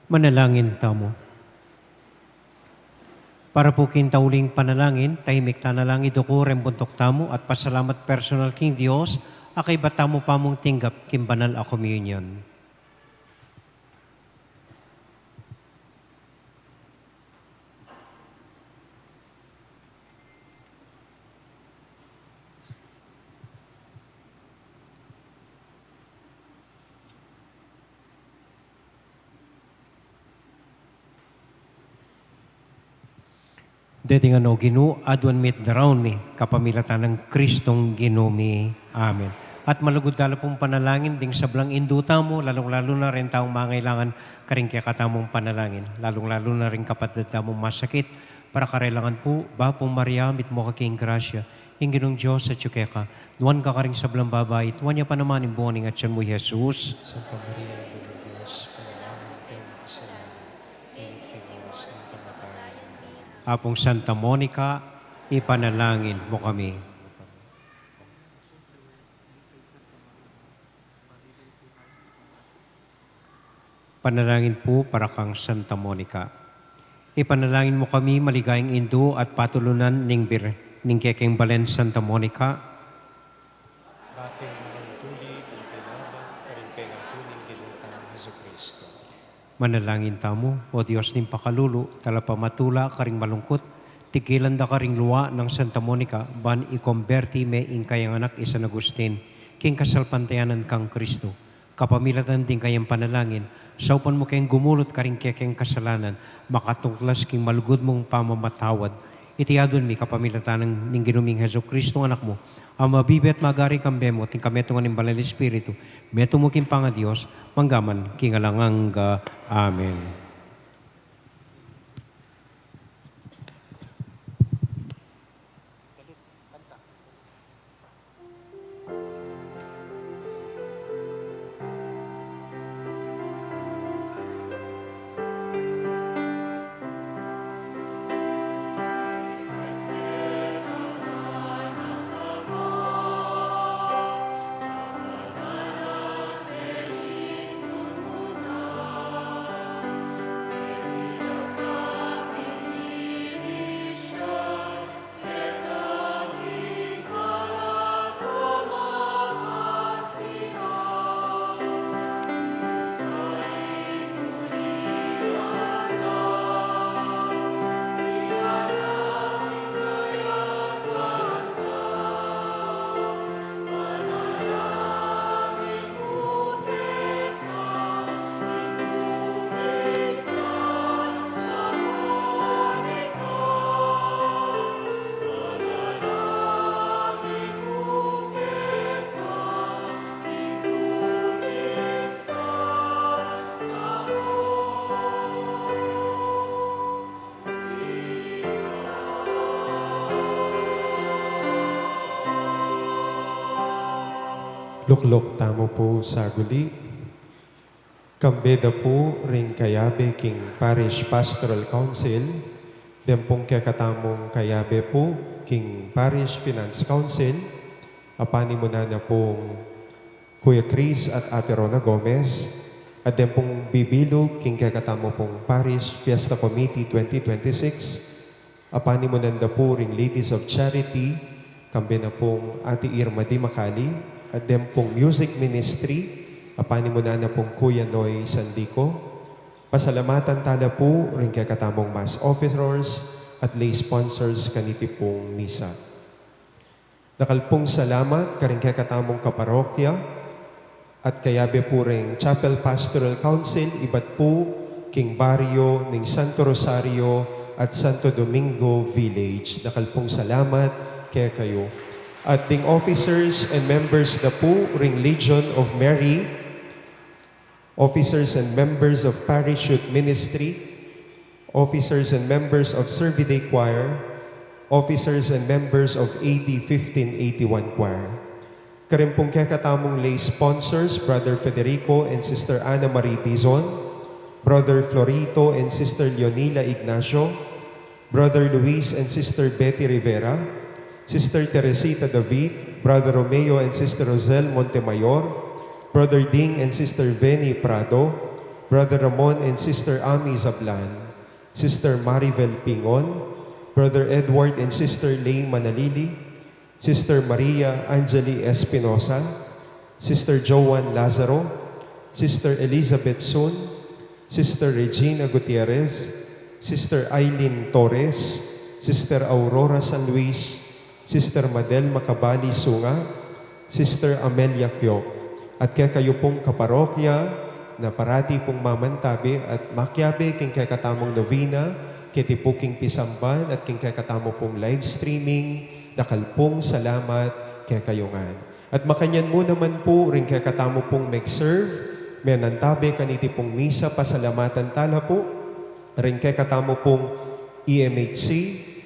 Manalangin tamu. Para pu king tauling panalangin, tahimik tana lang iduku reng buntuk tamu at pasalamat personal king Dios, a kaybat tamu pa mung tinggap king banal a komunyon. Deti ngan, O Ginu, aduan mi at daraun mi kapamilatan nang Kristong Ginu mi. Amen. At malugud tala pung panalangin ding sablang indu tamu, lalung-lalu na reng taung mangailangan karing kekatamung panalangin, lalung-lalu na ring kapatad tamung masakit. Para karela ngan pu, Bapu Maria, mitmu ka king grasya, ing Ginung Dios atyu keka, nuan ka karing sablang babai, at nuan ya pa naman ing bunga ning atyan mu, Jesus. Santa Maria, Indu ning Dios, ipanalangin mu kaming makasalanan, ngeni at king oras ning kamatayan mi. Apung Santa Monica, ipanalangin mu kami. Panalangin pu para kang Santa Monica. Ipanalangin mu kami, maligayang indu at patulunan ning bir-, ning kekeng balen Santa Monica. Bate ing tulid ning pinaba karing pengaku ning Ginu tang Jesucristo. Manalangin tamu. O Dios ning pakalulu, talapamatula karing malungkut, tigilan da karing lua nang Santa Monica, ban ikomberti me ing kayang anak i San Agustin king kasalpantayanan kang Kristu. Kapamilatan ding kayang panalangin, saupan mu keng gumulut karing kekeng kasalanan, makatuklas king malugud mung pamamatawad. Iti aduan mi kapamilatan ning Ginu ming Jesucristo, Anak mu, a mabibie at magari kambe mu at king kametungan ning Banal Espiritu, metung mu king pangaDios, mangga man king alang angga. Amen. Lukluk tamu pu saguli. Kambe da pu ring kayabe king Parish Pastoral Council, den pung kekatamung kayabe pu king Parish Finance Council, a panimunan na pung Kuya Chris at Ate Rona Gomez, at den pung bibilug king kekatamu pung Parish Fiesta Committee twenty twenty-six, a panimunan da pu ring Ladies of Charity, kambe na pung Ate Irma Dimacali, at den pung Music Ministry, a panimunan na pung Kuya Noy Sandico. Pasalamatan tala pu ring kekatamung Mass Officers at lay sponsors kaniti pung misa. Dakal pung salamat karing kekatamung kaparokya at kayabe pu ring Chapel Pastoral Council ibat pu king baryo ning Santo Rosario at Santo Domingo Village. Dakal pung salamat kekayu. At ding officers and members da pu ring Legion of Mary, officers and members of Parish Youth Ministry, officers and members of Servide Choir, officers and members of A D fifteen eighty-one Choir. Karin pung kekatamung lay sponsors, Brother Federico and Sister Ana Marie Dizon, Brother Florito and Sister Leonila Ignacio, Brother Luis and Sister Betty Rivera, Sister Teresita David, Brother Romeo and Sister Rosel Montemayor, Brother Ding and Sister Venny Prado, Brother Ramon and Sister Ami Zablan, Sister Maribel Pingon, Brother Edward and Sister Lay Manalili, Sister Maria Angeli Espinosa, Sister Joan Lazaro, Sister Elizabeth Sun, Sister Regina Gutierrez, Sister Eileen Torres, Sister Aurora San Luis, Sister Madel Macabali Sunga, Sister Amelia Kyo, at kekayu pung kaparokya na parati pung mamantabe at makiabe king kekatamung novena, keti pu king pisamban at king kekatamu pung live streaming, dakal pung salamat kekayu ngan. At makanyan mu naman pu ring kekatamu pung mag-serve, menantabe kaniti pung misa, pasalamatan tala pu ring kekatamu pung E M H C,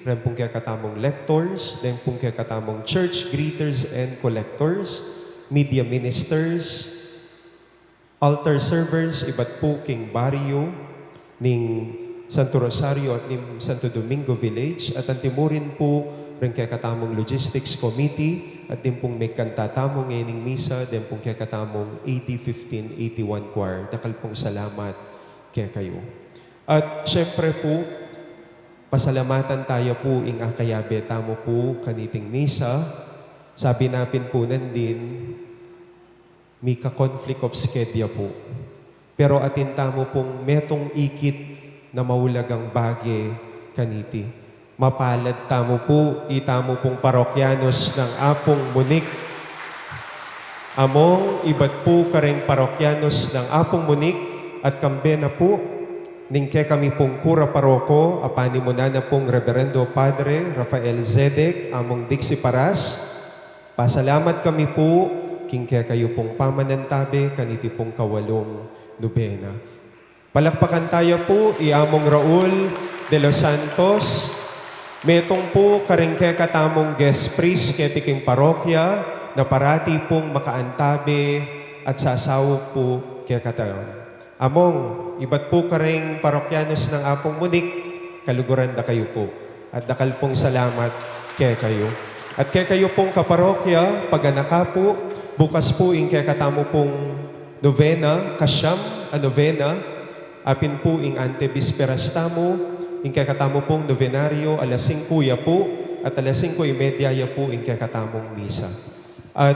ring pung kekatamung lectors, deng pung kekatamung church greeters and collectors, media ministers, altar servers, ibat pu king baryo ning Santo Rosario at ning Santo Domingo Village, at antimurin pu ring kekatamung logistics committee, at ding pung mekanta tamu ngening misa, deng pung kekatamung A D fifteen eighty-one choir. Dakal pung salamat kekayu. At syempre pu, pasalamatan taya pu ing akayabe tamu pu kaniting misa. Sabi na pin pu nandin, mika-conflict of schedule pu. Pero atin tamu pung metung ikit na maulagang bage kaniti. Mapalad tamu pu, itamu pung parokyanos nang Apung Monique. Among ibat pu kareng parokyanos nang Apung Monique at kambe na pu ning kekami pung kura paroko, a panimunan na pung Reverendo Padre Rafael Zedek, Among Dixie Paras, pasalamat kami pu king kekayu pung pamanantabe kaniti pung kawalung nobena. Palakpakan taya pu i Among Raul de los Santos, metung pu karing kekatamung guest priest keti king parokya, na parati pung makaantabe at sasaup pu kekatamu. Among, ibat pu karing parokyanos nang Apung Monique, kaluguran da kayu pu. At dakal pung salamat kekayu. At kekayu pung kaparokya, paganaka pu, bukas pu ing kekatamu pung novena, kasyam a novena, apin pu ing ante bisperas tamu, ing kekatamu pung novenario alas singku ya pu, at alas singku y media ya pu ing kekatamung misa. At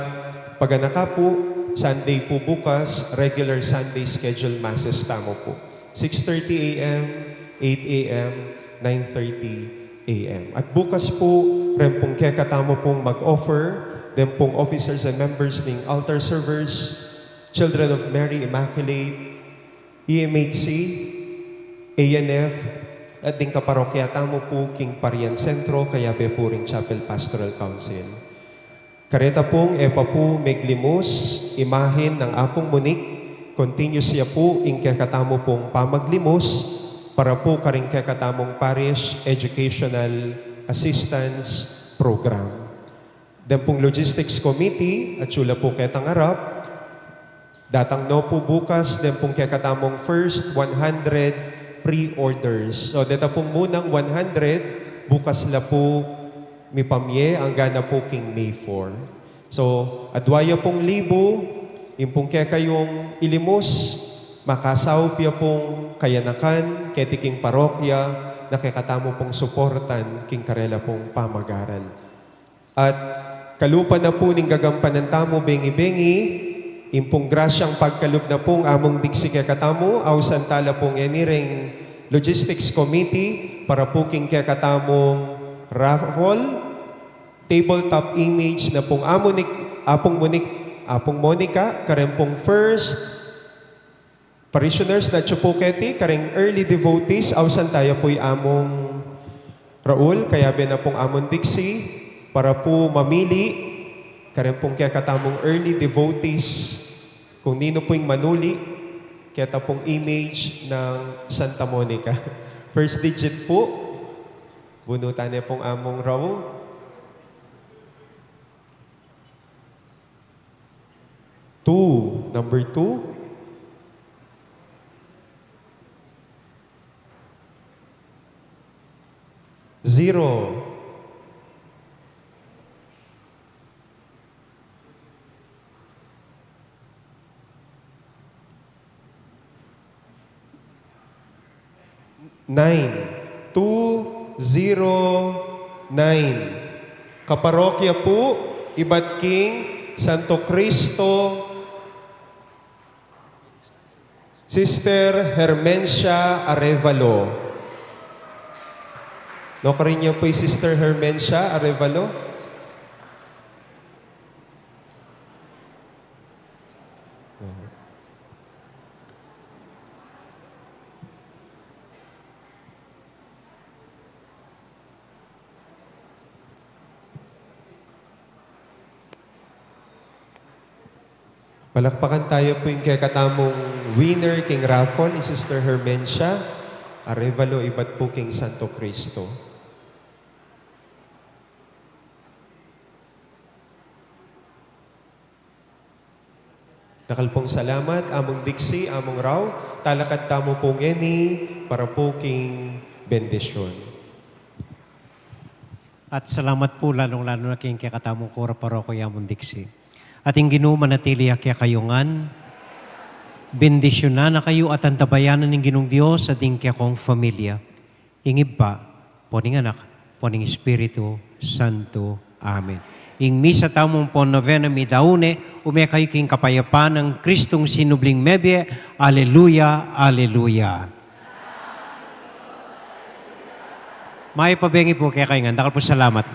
paganaka pu, Sunday pu bukas, regular Sunday schedule masses tamu pu. Six thirty A M, eight A M, nine thirty A M. At bukas pu, ren pung kekatamu pung mag-offer, den pung officers and members ning altar servers, Children of Mary Immaculate, E M H C, A N F, at ding kaparokya tamu pu king Parian Sentro, kayabe pu ring Chapel Pastoral Council. Kareta pung e pa pu meglimus imahin nang Apung Monique, continuous ya pu ing kekatamu pung pamaglimus para pu karing kekatamung Parish Educational Assistance Program. Den pung Logistics Committee, atyu la pu ketang arap, datang no pu bukas den pung kekatamung first one hundred pre-orders. So, deta pung munang one hundred, bukas la pu mipamye, angga na pu king May four. So, adua ya pung libu, ing pung kekayung ilimus, makasaup ya pung kayanakan keti king parokya na kekatamu pung suportan king karela pung pamagaral. At kalupa na pu ning gagampanan tamu bengi-bengi, ing pung grasyang pagkalub na pung Among Dixie kekatamu, ausan tala pu ngeni ring Logistics Committee para pu king kekatamung raffle, tabletop image na pung Among Nic-, Apung Monique, Apung Monica, karen pung first parishioners na atyu pu keti, karing early devotees, ausan taya pu i Among Raul, kayabe na pung Among Dixie, para pu mamili, karen pung kekatamung early devotees, kung ninu pu ing manuli keta pung image ng Santa Monica. First digit pu, bunutan ne pung Among Raul. Two, number two. Zero. Nine two zero nine. Kaparokya pu ibat king Santo Cristo, Sister Hermencia Arevalo. Nukarin yu pu i Sister Hermencia Arevalo. Palakpakan tayu pu ing kekatamung winner king raffle, i Sister Hermencia Arevalo, ibat pu king Santo Cristo. Dakal pung salamat, Among Dixie, Among Rau. Talakad tamu pu ngeni para pu king bendisyun. At salamat pu, lalung-lalu na king kekatamung kura paroko, i Among Dixie. At ing Ginu manatili ya kekayu ngan, bendisyunan na kayu at antabayanan ning Ginung Dios at ing kekong familia. Ing Ibpa, ampo ning Anak, ampo ning Espiritu Santo. Amen. Ing misa tamu ampon novena mi daun ne, ume kayu king kapayapan nang Kristung sinubling mebie. Aleluya, aleluya. Mayap a bengi pu kekayu ngan. Dakal pu salamat.